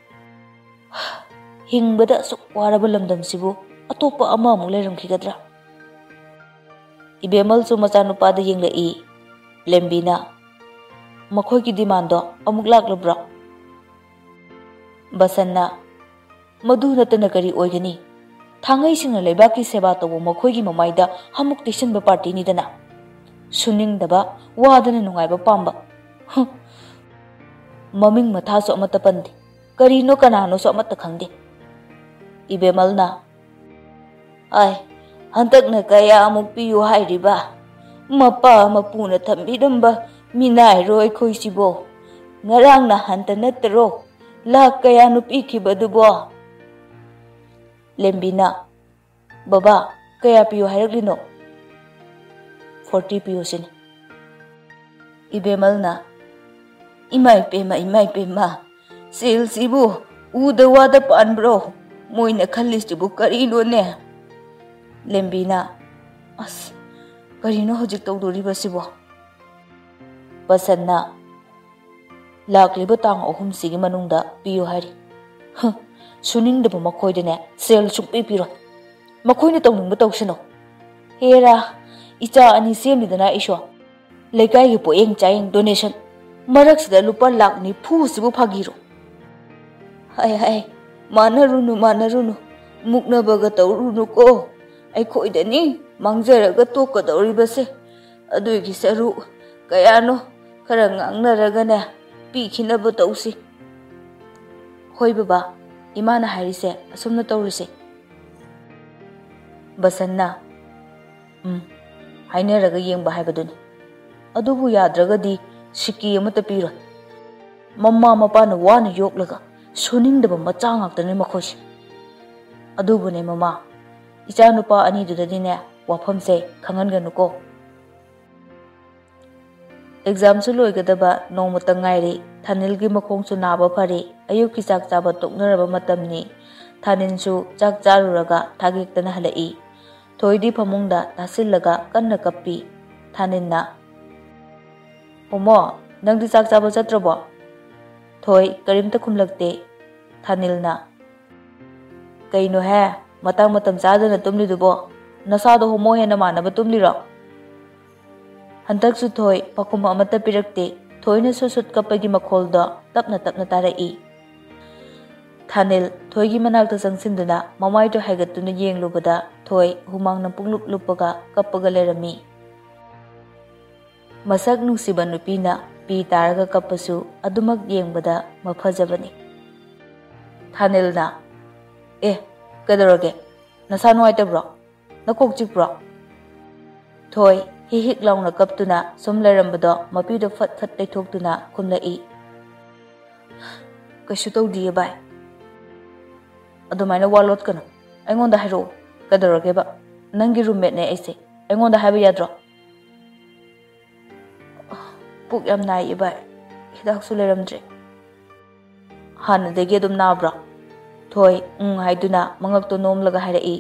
"ꯍꯤꯡꯕꯗ ꯑꯁꯨꯛ ꯋꯥꯔꯕ ꯂꯝꯗꯝꯁꯤꯕꯨ ꯑꯇꯣꯞꯄ ꯑꯃ ꯑꯃꯨꯛ ꯂꯩꯔꯝꯈꯤꯒꯗ꯭ꯔꯥ?" ꯏꯕꯦꯝꯃꯜꯁꯨ ꯃꯆꯥꯅꯨꯄꯥꯗ ꯌꯦꯡꯂꯛꯏ꯫ ꯂꯦꯝꯕꯤꯅ, "ꯃꯈꯣꯏꯒꯤ ꯗꯤꯃꯥꯟꯗꯣ ꯑꯃꯨꯛ ꯂꯥꯛꯂꯕ꯭ꯔꯣ?" ꯕꯁꯟꯅ, "ꯃꯗꯨ ꯅꯠꯇꯅ ꯀꯔꯤ ꯑꯣꯏꯒꯅꯤ? ꯊꯥꯡꯉꯩꯁꯤꯡꯅ ꯂꯩꯕꯥꯛꯀꯤ ꯁꯦꯕꯥ ꯇꯧꯕ ꯃꯈꯣꯏꯒꯤ ꯃꯃꯥꯏꯗ ꯍꯥꯃꯨꯛ ꯇꯩꯁꯟꯕ ꯄꯥꯔꯇꯤꯅꯤꯗꯅ꯫ ꯁꯨꯅꯤꯡꯗꯕ, ꯋꯥꯗꯅ ꯅꯨꯡꯉꯥꯏꯕ ꯄꯥꯝꯕ꯫ ꯍꯨꯝ꯫ ꯃꯃꯤꯡ ꯃꯊꯥꯁꯨ ꯑꯃꯠꯇ ꯄꯟꯗꯦ꯫ ꯀꯔꯤꯅꯣ ꯀꯅꯥꯅꯣꯁꯨ ꯑꯃꯠꯇ ꯈꯪꯗꯦ꯫" ꯏꯕꯦꯝꯃꯜꯅ, "ꯑꯥꯏ, ꯍꯟꯗꯛꯅ ꯀꯌꯥꯃꯨꯛ ꯄꯤꯌꯨ ꯍꯥꯏꯔꯤꯕ? ꯃꯄꯥ ꯃꯄꯨꯅ ꯊꯝꯕꯤꯔꯝꯕ ꯃꯤꯅꯥꯏꯔꯣ ꯑꯩꯈꯣꯏꯁꯤꯕꯣ? ꯉꯔꯥꯡ ꯅꯍꯥꯟꯇ ꯅꯠꯇ꯭ꯔꯣ ꯂꯥꯛ ꯀꯌꯥꯅꯣ ꯄꯤꯈꯤꯕꯗꯨꯕꯣ?" ꯂꯦꯝꯕꯤꯅ, "ꯕꯕꯥ, ꯀꯌꯥ ꯄꯤꯌꯨ ꯍꯥꯏꯔꯛꯂꯤꯅꯣ?" "ꯐꯣꯔꯇꯤ ꯄꯤꯌꯨ ꯁꯤꯅꯤ꯫" ꯏꯕꯦꯝꯃꯜꯅ, "ꯏꯃꯥ ꯏꯄꯦꯝꯃ, ꯏꯃꯥ ꯏꯄꯦꯝꯃ, ꯁꯦꯜꯁꯤꯕꯨ ꯎꯗ ꯋꯥꯗ ꯄꯥꯟꯕ꯭ꯔꯣ? ꯃꯣꯏꯅ ꯈꯜꯂꯤꯁꯤꯕꯨ ꯀꯔꯤꯅꯣꯅꯦ?" ꯂꯦꯝꯕꯤꯅ, "ꯑꯁ, ꯀꯔꯤꯅꯣ ꯍꯧꯖꯤꯛ ꯇꯧꯗꯣꯔꯤꯕꯁꯤꯕꯣ?" ꯕꯁꯟꯅ, "ꯂꯥꯛꯂꯤꯕ ꯇꯥꯡ ꯑꯍꯨꯝꯁꯤꯒꯤ ꯃꯅꯨꯡꯗ ꯄꯤꯌꯨ ꯍꯥꯏꯔꯤ꯫" "ꯍ, ꯁꯨꯅꯤꯡꯗꯕ ꯃꯈꯣꯏꯗꯅꯦ ꯁꯦꯜ ꯁꯨꯡꯄꯤ ꯄꯤꯔꯣꯏ꯫ ꯃꯈꯣꯏꯅ ꯇꯧꯅꯤꯡꯕ ꯇꯧꯁꯅꯨ꯫" "ꯍꯦꯔꯥ, ꯏꯆꯥ ꯑꯅꯤ ꯁꯦꯝꯂꯤꯗꯅ ꯑꯩꯁꯨ꯫ ꯂꯩꯀꯥꯏꯒꯤ ꯄꯣꯌꯦꯡ ꯆꯥꯌꯦꯡ, ꯗꯣꯅꯦꯁꯟ ꯃꯔꯛꯁꯤꯗ ꯂꯨꯄꯥ ꯂꯥꯛ ꯅꯤꯐꯨꯁꯤꯕꯨ ꯐꯥꯒꯤꯔꯣ?" "ꯍꯥꯏ ꯍꯥꯏ, ꯃꯥꯟꯅꯔꯨꯅꯨ, ꯃꯥꯟꯅꯔꯨꯅꯨ, ꯃꯨꯛꯅꯕꯒ ꯇꯧꯔꯨꯅꯨꯀꯣ꯫ ꯑꯩꯈꯣꯏꯗꯅꯤ ꯃꯥꯡꯖꯔꯒ ꯇꯣꯛꯀꯗꯧꯔꯤꯕꯁꯦ꯫ ꯑꯗꯨꯒꯤ ꯁꯔꯨꯛ ꯀꯌꯥꯅꯣ ꯈꯔ ꯉꯥꯡꯅꯔꯒꯅꯦ ꯄꯤꯈꯤꯅꯕ ꯇꯧꯁꯤ꯫" "ꯍꯣꯏ ꯕꯕꯥ, ꯏꯃꯥꯅ ꯍꯥꯏꯔꯤꯁꯦ ꯑꯁꯨꯝꯅ ꯇꯧꯔꯁꯦ꯫" ꯕꯁꯟꯅ, "ꯎꯝ, ꯍꯥꯏꯅꯔꯒ ꯌꯦꯡꯕ ꯍꯥꯏꯕꯗꯨꯅꯤ꯫ ꯑꯗꯨꯕꯨ ꯌꯥꯗ꯭ꯔꯒꯗꯤ ꯁꯤꯀꯤ ꯑꯃꯠꯇ ꯄꯤꯔꯣꯏ꯫ ꯃꯃꯥ ꯃꯄꯥꯅ ꯋꯥꯅ ꯌꯣꯛꯂꯒ ꯁꯨꯅꯤꯡꯗꯕ ꯃꯆꯥ ꯉꯥꯛꯇꯅꯤ ꯃꯈꯣꯏꯁꯦ꯫ ꯑꯗꯨꯕꯨꯅꯦ ꯃꯃꯥ, ꯏꯆꯥꯅꯨꯄꯥ ꯑꯅꯤꯗꯨꯗꯗꯤꯅꯦ ꯋꯥꯐꯝꯁꯦ ꯈꯪꯍꯟꯒꯅꯨꯀꯣ꯫" ꯑꯦꯛꯖꯥꯝꯁꯨ ꯂꯣꯏꯒꯗꯕ ꯅꯣꯡꯃꯇ ꯉꯥꯏꯔꯦ꯫ ꯊꯥꯅꯤꯜꯒꯤ ꯃꯈꯣꯡꯁꯨ ꯅꯥꯕ ꯐꯔꯦ꯫ ꯑꯌꯨꯛꯀꯤ ꯆꯥꯛ ꯆꯥꯕ ꯇꯣꯛꯅꯔꯕ ꯃꯇꯝꯅꯤ꯫ ꯊꯥꯅꯤꯜꯁꯨ ꯆꯥꯛ ꯆꯥꯔꯨꯔꯒ ꯊꯥꯒꯦꯛꯇꯅ ꯍꯜꯂꯛꯏ꯫ ꯊꯣꯏꯗꯤ ꯐꯃꯨꯡꯗ ꯇꯥꯁꯤꯜꯂꯒ ꯀꯟꯅ ꯀꯞꯄꯤ꯫ ꯊꯥꯅꯤꯜꯅ, "ꯍꯣꯃꯣ, ꯅꯪꯗꯤ ꯆꯥꯛ ꯆꯥꯕ ꯆꯠꯇ꯭ꯔꯕꯣ?" ꯊꯣꯏ ꯀꯔꯤꯝꯇ ꯈꯨꯝꯂꯛꯇꯦ꯫ ꯊꯥꯅꯤꯜꯅ, "ꯀꯩꯅꯣꯍꯦ, ꯃꯇꯥꯡ ꯃꯇꯝ ꯆꯥꯗꯅ ꯇꯨꯝꯂꯤꯗꯨꯕꯣ? ꯅꯁꯥꯗꯣ ꯍꯣꯃꯣ ꯍꯦꯟꯅ ꯃꯥꯟꯅꯕ ꯇꯨꯝꯂꯤꯔꯣ?" ꯍꯟꯗꯛꯁꯨ ꯊꯣꯏ ꯄꯥꯎꯈꯨꯝ ꯑꯃꯠꯇ ꯄꯤꯔꯛꯇꯦ꯫ ꯊꯣꯏꯅ ꯁꯨꯠ ꯁꯨꯠ ꯀꯞꯄꯒꯤ ꯃꯈꯣꯜꯗꯣ ꯇꯞꯅ ꯇꯞꯅ ꯇꯥꯔꯛꯏ꯫ ꯊꯥꯅꯤꯜ ꯊꯣꯏꯒꯤ ꯃꯅꯥꯛꯇ ꯆꯪꯁꯤꯟꯗꯨꯅ ꯃꯃꯥꯏꯗꯣ ꯍꯥꯏꯒꯠꯇꯨꯅ ꯌꯦꯡꯂꯨꯕꯗ ꯊꯣꯏ ꯍꯨꯃꯥꯡꯅ ꯄꯨꯡꯂꯨꯞ ꯂꯨꯞꯄꯒ ꯀꯞꯄꯒ ꯂꯩꯔꯝꯃꯤ꯫ ꯃꯁꯛ ꯅꯨꯡꯁꯤꯕ ꯅꯨꯄꯤꯅ ꯄꯤ ꯇꯥꯔꯒ ꯀꯞꯄꯁꯨ ꯑꯗꯨꯃꯛ ꯌꯦꯡꯕꯗ ꯃꯐꯖꯕꯅꯤ꯫ ꯊꯥꯅꯤꯜꯅ, "ꯑꯦ, ꯀꯩꯗꯧꯔꯒꯦ? ꯅꯁꯥ ꯅꯨꯡꯉꯥꯏꯇꯕ꯭ꯔꯣ? ꯅꯀꯣꯛ ꯆꯤꯛꯄ꯭ꯔꯣ?" ꯊꯣꯏ ꯍꯤꯛ ꯍꯤꯛ ꯂꯥꯎꯅ ꯀꯞꯇꯨꯅ ꯁꯨꯝ ꯂꯩꯔꯝꯕꯗꯣ ꯃꯄꯤꯗꯣ ꯐꯠ ꯐꯠ ꯂꯩꯊꯣꯛꯇꯨꯅ ꯈꯨꯝꯂꯛꯏ꯫ "ꯀꯩꯁꯨ ꯇꯧꯗꯤꯌꯦ ꯚꯥꯏ꯫ ꯑꯗꯨꯃꯥꯏꯅ ꯋꯥ ꯂꯣꯠꯀꯅꯨ꯫ ꯑꯩꯉꯣꯟꯗ ꯍꯥꯏꯔꯛꯑꯣ꯫ ꯀꯩꯗꯧꯔꯒꯦꯕ? ꯅꯪꯒꯤ ꯔꯨꯝꯃꯦꯠꯅꯦ ꯑꯩꯁꯦ꯫ ꯑꯩꯉꯣꯟꯗ ꯍꯥꯏꯕ ꯌꯥꯗ꯭ꯔꯣ?" "ꯄꯨꯛ ꯌꯥꯝ ꯅꯥꯏꯌꯦ ꯚꯥꯏ꯫ ꯍꯤꯗꯥꯛꯁꯨ ꯂꯩꯔꯝꯗ꯭ꯔꯦ꯫" "ꯍꯥꯟꯅꯗꯒꯤ ꯑꯗꯨꯝ ꯅꯥꯕ꯭ꯔꯣ?" ꯊꯣꯏ ꯎꯝ ꯍꯥꯏꯗꯨꯅ ꯃꯉꯛꯇꯣ ꯅꯣꯝꯂꯒ ꯍꯥꯏꯔꯛꯏ꯫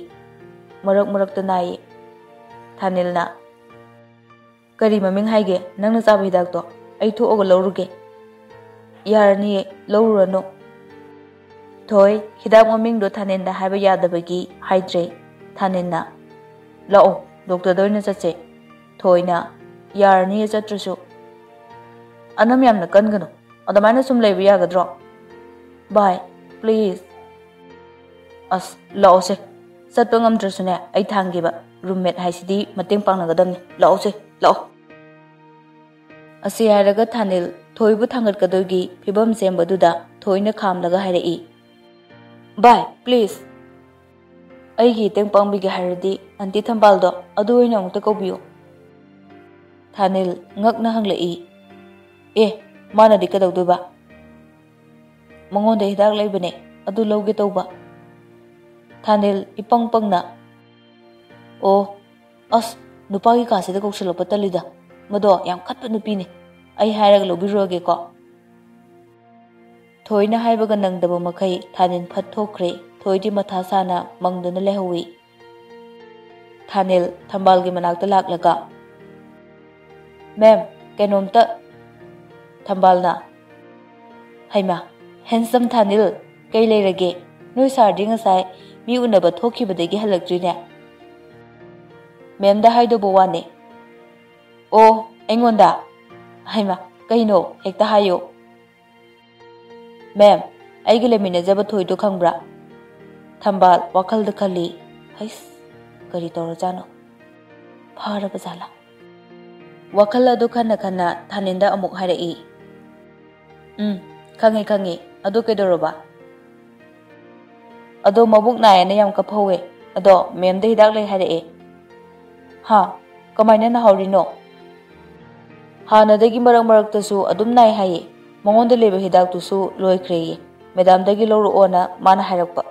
"ꯃꯔꯛ ꯃꯔꯛꯇ ꯅꯥꯏꯌꯦ꯫" ꯊꯥꯅꯤꯜꯅ, "ꯀꯔꯤ ꯃꯃꯤꯡ ꯍꯥꯏꯒꯦ ꯅꯪꯅ ꯆꯥꯕ ꯍꯤꯗꯥꯛꯇꯣ? ꯑꯩ ꯊꯣꯛꯑꯒ ꯂꯧꯔꯨꯒꯦ꯫" "ꯌꯥꯔꯅꯤꯌꯦ, ꯂꯧꯔꯨꯔꯅꯨ꯫" ꯊꯣꯏ, ꯍꯤꯗꯥꯛ ꯃꯃꯤꯡꯗꯣ ꯊꯥꯅꯤꯟꯗ ꯍꯥꯏꯕ ꯌꯥꯗꯕꯒꯤ ꯍꯥꯏꯗ꯭ꯔꯦ꯫ ꯊꯥꯅꯤꯟꯅ, "ꯂꯥꯛꯑꯣ, ꯗꯣꯛꯇꯔꯗ ꯑꯣꯏꯅ ꯆꯠꯁꯦ꯫" ꯊꯣꯏꯅ, "ꯌꯥꯔꯅꯤꯌꯦ ꯆꯠꯇ꯭ꯔꯁꯨ꯫" "ꯑꯅꯝ ꯌꯥꯝꯅ ꯀꯟꯒꯅꯨ, ꯑꯗꯨꯃꯥꯏꯅ ꯁꯨꯝ ꯂꯩꯕ ꯌꯥꯒꯗ꯭ꯔꯣ? ꯚꯥꯏ, please꯫" "ꯑꯁ, ꯂꯥꯛꯑꯣꯁꯦ, ꯆꯠꯄ ꯉꯝꯗ꯭ꯔꯁꯨꯅꯦ, ꯑꯩ ꯊꯥꯡꯒꯦꯕ꯫ ꯔꯨꯝꯃꯦꯠ ꯍꯥꯏꯁꯤꯗꯤ ꯃꯇꯦꯡ ꯄꯥꯡꯅꯒꯗꯕꯅꯤ꯫ ꯂꯥꯛꯑꯣꯁꯦ, ꯂꯥꯛꯑꯣ꯫" ꯑꯁꯤ ꯍꯥꯏꯔꯒ ꯊꯥꯅꯤꯜ ꯊꯣꯏꯕꯨ ꯊꯥꯡꯒꯠꯀꯗꯣꯏꯒꯤ ꯐꯤꯕꯝ ꯁꯦꯝꯕꯗꯨꯗ ꯊꯣꯏꯅ ꯈꯥꯝꯂꯒ ꯍꯥꯏꯔꯛꯏ, "ꯚꯥꯏ, please꯫ ꯑꯩꯒꯤ ꯃꯇꯦꯡ ꯄꯥꯡꯕꯤꯒꯦ ꯍꯥꯏꯔꯗꯤ ꯑꯟꯇꯤ ꯊꯝꯕꯥꯜꯗꯣ ꯑꯗꯨ ꯑꯣꯏꯅ ꯑꯃꯨꯛꯇ ꯀꯧꯕꯤꯌꯨ꯫" ꯊꯥꯅꯤꯜ ꯉꯛꯅ ꯍꯪꯂꯛꯏ, "ꯑꯦ, ꯃꯥꯅꯗꯤ ꯀꯩꯗꯧꯗꯣꯏꯕ?" "ꯃꯉꯣꯟꯗ ꯍꯤꯗꯥꯛ ꯂꯩꯕꯅꯦ, ꯑꯗꯨ ꯂꯧꯒꯦ ꯇꯧꯕ꯫" ꯊꯥꯅꯤꯜ ꯏꯄꯪ ꯄꯪꯅ, "ꯑꯣ, ꯑꯁ, ꯅꯨꯄꯥꯒꯤ ꯀꯥꯁꯤꯗ ꯀꯧꯁꯤꯜꯂꯛꯄ ꯇꯜꯂꯤꯗ꯫ ꯃꯗꯣ ꯌꯥꯝ ꯈꯠꯄ ꯅꯨꯄꯤꯅꯦ꯫ ꯑꯩ ꯍꯥꯏꯔꯒ ꯂꯧꯕꯤꯔꯨꯔꯒꯦꯀꯣ꯫" ꯊꯣꯏꯅ ꯍꯥꯏꯕꯒ ꯅꯪꯗꯕ ꯃꯈꯩ ꯊꯥꯅꯤꯜ ꯐꯠ ꯊꯣꯛꯈ꯭ꯔꯦ꯫ ꯊꯣꯏꯗꯤ ꯃꯊꯥ ꯁꯥꯅ ꯃꯪꯗꯨꯅ ꯂꯩꯍꯧꯏ꯫ ꯊꯥꯅꯤꯜ ꯊꯝꯕꯥꯜꯒꯤ ꯃꯅꯥꯛꯇ ꯂꯥꯛꯂꯒ, "ꯃꯦꯝ, ꯀꯩꯅꯣꯝꯇ꯫" ꯊꯝꯕꯥꯜꯅ, "ꯍꯩꯃꯥ, handsome ꯊꯥꯅꯤꯜ, ꯀꯩ ꯂꯩꯔꯒꯦ? ꯅꯣꯏ ꯁꯥꯔꯗꯤ ꯉꯁꯥꯏ ꯃꯤ ꯎꯅꯕ ꯊꯣꯛꯈꯤꯕꯗꯒꯤ ꯍꯜꯂꯛꯇ꯭ꯔꯤꯅꯦ?" "ꯃꯦꯝꯗ ꯍꯥꯏꯗꯧꯕ ꯋꯥꯅꯦ꯫" "ꯑꯣ, ꯑꯩꯉꯣꯟꯗ? ꯍꯩꯃꯥ, ꯀꯩꯅꯣ? ꯍꯦꯛꯇ ꯍꯥꯏꯌꯣ꯫" "ꯃꯦꯝ, ꯑꯩꯒ ꯂꯩꯃꯤꯟꯅꯖꯕ ꯊꯣꯏꯗꯣ ꯈꯪꯕ꯭ꯔꯥ?" ꯊꯝꯕꯥꯜ ꯋꯥꯈꯜꯗ ꯈꯜꯂꯤ, "ꯍꯩꯁ, ꯀꯔꯤ ꯇꯧꯔꯖꯥꯠꯅꯣ? ꯐꯥꯔꯕ ꯖꯥꯠꯂꯥ?" ꯋꯥꯈꯜ ꯑꯗꯨ ꯈꯟꯅ ꯈꯟꯅ ꯊꯥꯅꯤꯟꯗ ꯑꯃꯨꯛ ꯍꯥꯏꯔꯛꯏ, "ꯎꯝ, ꯈꯪꯉꯤ, ꯈꯪꯉꯤ꯫ ꯑꯗꯨ ꯀꯩꯗꯧꯔꯕ?" "ꯑꯗꯣ ꯃꯕꯨꯛ ꯅꯥꯏꯌꯦꯅ ꯌꯥꯝ ꯀꯞꯍꯧꯋꯦ꯫ ꯑꯗꯣ ꯃꯦꯝꯗ ꯍꯤꯗꯥꯛ ꯂꯩ ꯍꯥꯏꯔꯛꯑꯦ꯫" "ꯍꯥ?" "ꯀꯃꯥꯏꯅ ꯅꯥꯍꯧꯔꯤꯅꯣ?" "ꯍꯥꯟꯅꯗꯒꯤ ꯃꯔꯛ ꯃꯔꯛꯇꯁꯨ ꯑꯗꯨꯝ ꯅꯥꯏ ꯍꯥꯏꯌꯦ꯫ ꯃꯉꯣꯟꯗ ꯂꯩꯕ ꯍꯤꯗꯥꯛꯇꯨꯁꯨ ꯂꯣꯏꯈ꯭ꯔꯦꯌꯦ꯫ ꯃꯦꯗꯥꯝꯗꯒꯤ ꯂꯧꯔꯛꯑꯣꯅ ꯃꯥꯅ ꯍꯥꯏꯔꯛꯄ꯫"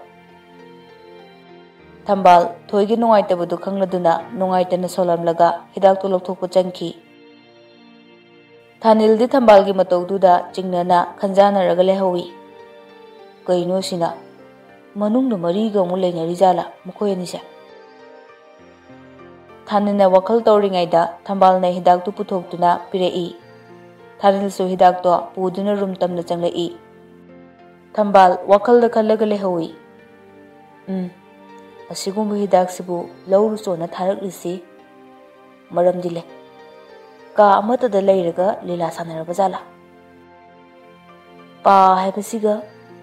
ꯊꯝꯕꯥꯜ ꯊꯣꯏꯒꯤ ꯅꯨꯡꯉꯥꯏꯇꯕꯗꯨ ꯈꯪꯂꯗꯨꯅ ꯅꯨꯡꯉꯥꯏꯇꯅ ꯁꯣꯜꯂꯝꯂꯒ ꯍꯤꯗꯥꯛꯇꯨ ꯂꯧꯊꯣꯛꯄ ꯆꯪꯈꯤ꯫ ꯊꯥꯅꯤꯜꯗꯤ ꯊꯝꯕꯥꯜꯒꯤ ꯃꯇꯧꯗꯨꯗ ꯆꯤꯡꯅꯅ ꯈꯟꯖꯥꯟꯅꯔꯒ ꯂꯩꯍꯧꯏ꯫ "ꯀꯩꯅꯣ ꯁꯤꯅ? ꯃꯅꯨꯡꯗ ꯃꯔꯤꯒ ꯑꯃꯨꯛ ꯂꯩꯅꯔꯤꯖꯥꯠꯂꯥ ꯃꯈꯣꯏ ꯑꯅꯤꯁꯦ?" ꯊꯥꯅꯤꯜꯅ ꯋꯥꯈꯜ ꯇꯧꯔꯤꯉꯩꯗ ꯊꯝꯕꯥꯜꯅ ꯍꯤꯗꯥꯛꯇꯨ ꯄꯨꯊꯣꯛꯇꯨꯅ ꯄꯤꯔꯛꯏ꯫ ꯊꯥꯅꯤꯜꯁꯨ ꯍꯤꯗꯥꯛꯇꯣ ꯄꯨꯗꯨꯅ ꯔꯨꯝ ꯇꯝꯅ ꯆꯪꯂꯛꯏ꯫ ꯊꯝꯕꯥꯜ ꯋꯥꯈꯜꯗ ꯈꯜꯂꯒ ꯂꯩꯍꯧꯏ꯫ "ꯎꯝ, ꯑꯁꯤꯒꯨꯝꯕ ꯍꯤꯗꯥꯛꯁꯤꯕꯨ ꯂꯧꯔꯨꯆꯣꯅ ꯊꯥꯔꯛꯂꯤꯁꯤ ꯃꯔꯝꯗꯤ ꯂꯩ꯫ ꯀꯥ ꯑꯃꯠꯇꯗ ꯂꯩꯔꯒ ꯂꯤꯂꯥ ꯁꯥꯟꯅꯔꯕ ꯖꯥꯠꯂꯥ? ꯄꯥ ꯍꯥꯏꯕꯁꯤꯒ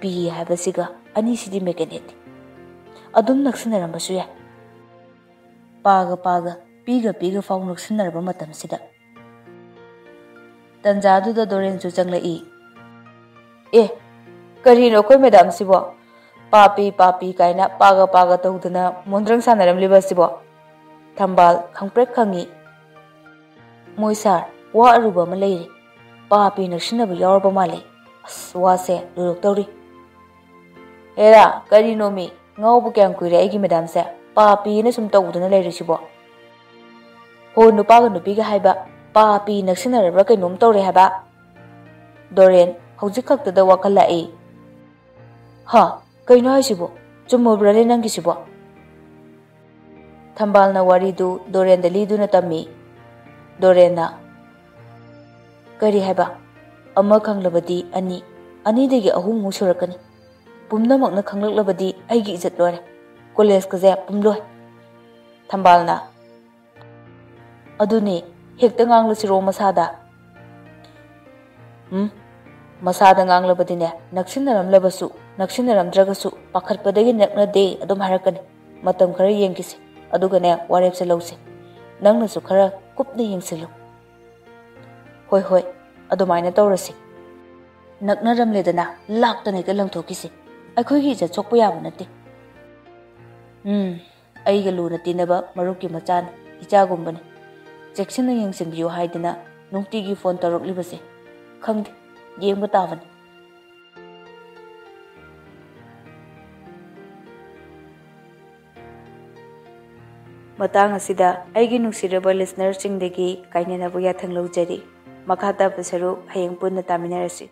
ꯄꯤ ꯍꯥꯏꯕꯁꯤꯒ ꯑꯅꯤꯁꯤꯗꯤ ꯃꯦꯀꯦꯅꯤꯛꯅꯤ꯫ ꯑꯗꯨꯝ ꯅꯛꯁꯤꯟꯅꯔꯝꯕꯁꯨ ꯌꯥꯏ꯫ ꯄꯥꯒ ꯄꯥꯒ, ꯄꯤꯒ ꯄꯤꯒ ꯐꯥꯎ ꯅꯛꯁꯤꯟꯅꯔꯕ ꯃꯇꯝꯁꯤꯗ꯫" ꯇꯟꯖꯥꯗꯨꯗ ꯗꯣꯔꯦꯟꯁꯨ ꯆꯪꯂꯛꯏ꯫ "ꯑꯦ, ꯀꯔꯤꯅꯣ ꯑꯩꯈꯣꯏ ꯃꯦꯗꯥꯝꯁꯤꯕꯣ? ꯄꯥꯄꯤ, ꯄꯥꯄꯤ ꯀꯥꯏꯅ ꯄꯥꯒ ꯄꯥꯒ ꯇꯧꯗꯅ ꯃꯣꯟꯗ꯭ꯔꯪ ꯁꯥꯟꯅꯔꯝꯂꯤꯕ ꯑꯁꯤꯕꯣ?" ꯊꯝꯕꯥꯜ ꯈꯪꯄ꯭ꯔꯦꯛ ꯈꯪꯉꯤ꯫ "ꯃꯣꯏ ꯁꯥꯔ, ꯋꯥ ꯑꯔꯨꯕ ꯑꯃ ꯂꯩꯔꯦ꯫ ꯄꯥꯄꯤ ꯅꯛꯁꯤꯟꯅꯕ ꯌꯥꯎꯔꯕ ꯃꯥꯜꯂꯦ꯫ ꯑꯁ, ꯋꯥꯁꯦ ꯂꯣꯏꯔꯛꯇꯧꯔꯤ꯫" "ꯑꯦꯔꯥ, ꯀꯔꯤꯅꯣꯃꯤ? ꯉꯥꯎꯕ ꯀꯌꯥꯝ ꯀꯨꯏꯔꯦ ꯑꯩꯒꯤ ꯃꯦꯗꯥꯝꯁꯦ? ꯄꯥꯄꯤꯅ ꯁꯨꯝ ꯇꯧꯗꯨꯅ ꯂꯩꯔꯤꯁꯤꯕꯣ?" "ꯍꯣ, ꯅꯨꯄꯥꯒ ꯅꯨꯄꯤꯒ ꯍꯥꯏꯕ, ꯄꯥꯄꯤ ꯅꯛꯁꯤꯟꯅꯔꯕ꯭ꯔꯥ ꯀꯩꯅꯣꯝ ꯇꯧꯔꯦ ꯍꯥꯏꯕ꯫" ꯗꯣꯔꯦꯟ ꯍꯧꯖꯤꯛ ꯈꯛꯇꯗ ꯋꯥꯈꯜ ꯂꯥꯛꯏ꯫ "ꯍꯥ, ꯀꯩꯅꯣ ꯍꯥꯏꯁꯤꯕꯣ? ꯆꯨꯝꯃꯕ꯭ꯔꯥꯅꯦ ꯅꯪꯒꯤꯁꯤꯕꯣ?" ꯊꯝꯕꯥꯜꯅ ꯋꯥꯔꯤꯗꯨ ꯗꯣꯔꯦꯟꯗ ꯂꯤꯗꯨꯅ ꯇꯝꯃꯤ꯫ ꯗꯣꯔꯦꯟꯅ, "ꯀꯔꯤ ꯍꯥꯏꯕ? ꯑꯃ ꯈꯪꯂꯕꯗꯤ ꯑꯅꯤ, ꯑꯅꯤꯗꯒꯤ ꯑꯍꯨꯝꯃꯨꯛ ꯁꯨꯔꯛꯀꯅꯤ꯫ ꯄꯨꯝꯅꯃꯛꯅ ꯈꯪꯂꯛꯂꯕꯗꯤ ꯑꯩꯒꯤ ꯏꯖꯠ ꯂꯣꯏꯔꯦ꯫ ꯀꯣꯂꯦꯖꯀꯁꯦ ꯄꯨꯝꯂꯣꯏ꯫" ꯊꯝꯕꯥꯜꯅ, "ꯑꯗꯨꯅꯦ, ꯍꯦꯛꯇ ꯉꯥꯡꯂꯁꯤꯔꯣ ꯃꯁꯥꯗ?" "ꯎꯝ, ꯃꯁꯥꯗ ꯉꯥꯡꯂꯕꯗꯤꯅꯦ, ꯅꯛꯁꯤꯟꯅꯔꯝꯂꯕꯁꯨ, ꯅꯛꯁꯤꯟꯅꯔꯝꯗ꯭ꯔꯒꯁꯨ ꯄꯥꯈꯠꯄꯗꯒꯤ ꯅꯛꯅꯗꯦ ꯑꯗꯨꯝ ꯍꯥꯏꯔꯛꯀꯅꯤ꯫ ꯃꯇꯝ ꯈꯔ ꯌꯦꯡꯈꯤꯁꯤ, ꯑꯗꯨꯒꯅꯦ ꯋꯥꯔꯦꯞꯁꯦ ꯂꯧꯁꯤ꯫ ꯅꯪꯅꯁꯨ ꯈꯔ ꯀꯨꯞꯅ ꯌꯦꯡꯁꯤꯜꯂꯨ꯫" "ꯍꯣꯏ, ꯍꯣꯏ, ꯑꯗꯨꯃꯥꯏꯅ ꯇꯧꯔꯁꯤ꯫ ꯅꯛꯅꯔꯝꯂꯦꯗꯅ, ꯂꯥꯛꯇꯅ ꯍꯦꯛꯇ ꯂꯪꯊꯣꯛꯈꯤꯁꯤ꯫ ꯑꯩꯈꯣꯏꯒꯤ ꯏꯖꯠ ꯁꯣꯛꯄ ꯌꯥꯕ ꯅꯠꯇꯦ꯫" "ꯎꯝ, ꯑꯩꯒ ꯂꯨꯅ ꯇꯤꯟꯅꯕ ꯃꯔꯨꯞꯀꯤ ꯃꯆꯥꯅꯤ, ꯏꯆꯥꯒꯨꯝꯕꯅꯤ꯫ ꯆꯦꯛꯁꯤꯟꯅ ꯌꯦꯡꯁꯤꯟꯕꯤꯌꯨ ꯍꯥꯏꯗꯅ ꯅꯨꯡꯇꯤꯒꯤ ꯐꯣꯟ ꯇꯧꯔꯛꯂꯤꯕꯁꯦ? ꯈꯪꯗꯦ, ꯌꯦꯡꯕ ꯇꯥꯕꯅꯤ꯫ ꯃꯇꯥꯡ ꯑꯁꯤꯗ ꯑꯩꯒꯤ ꯅꯨꯡꯁꯤꯔꯕ ꯂꯤꯁꯅꯔꯁꯤꯡꯗꯒꯤ ꯀꯥꯏꯅꯅꯕ ꯌꯥꯊꯪ ꯂꯧꯖꯔꯤ꯫ ꯃꯈꯥ ꯇꯥꯕ ꯁꯔꯨꯛ ꯍꯌꯦꯡ ꯄꯨꯟꯅ ꯇꯥꯃꯤꯟꯅꯔꯁꯤ꯫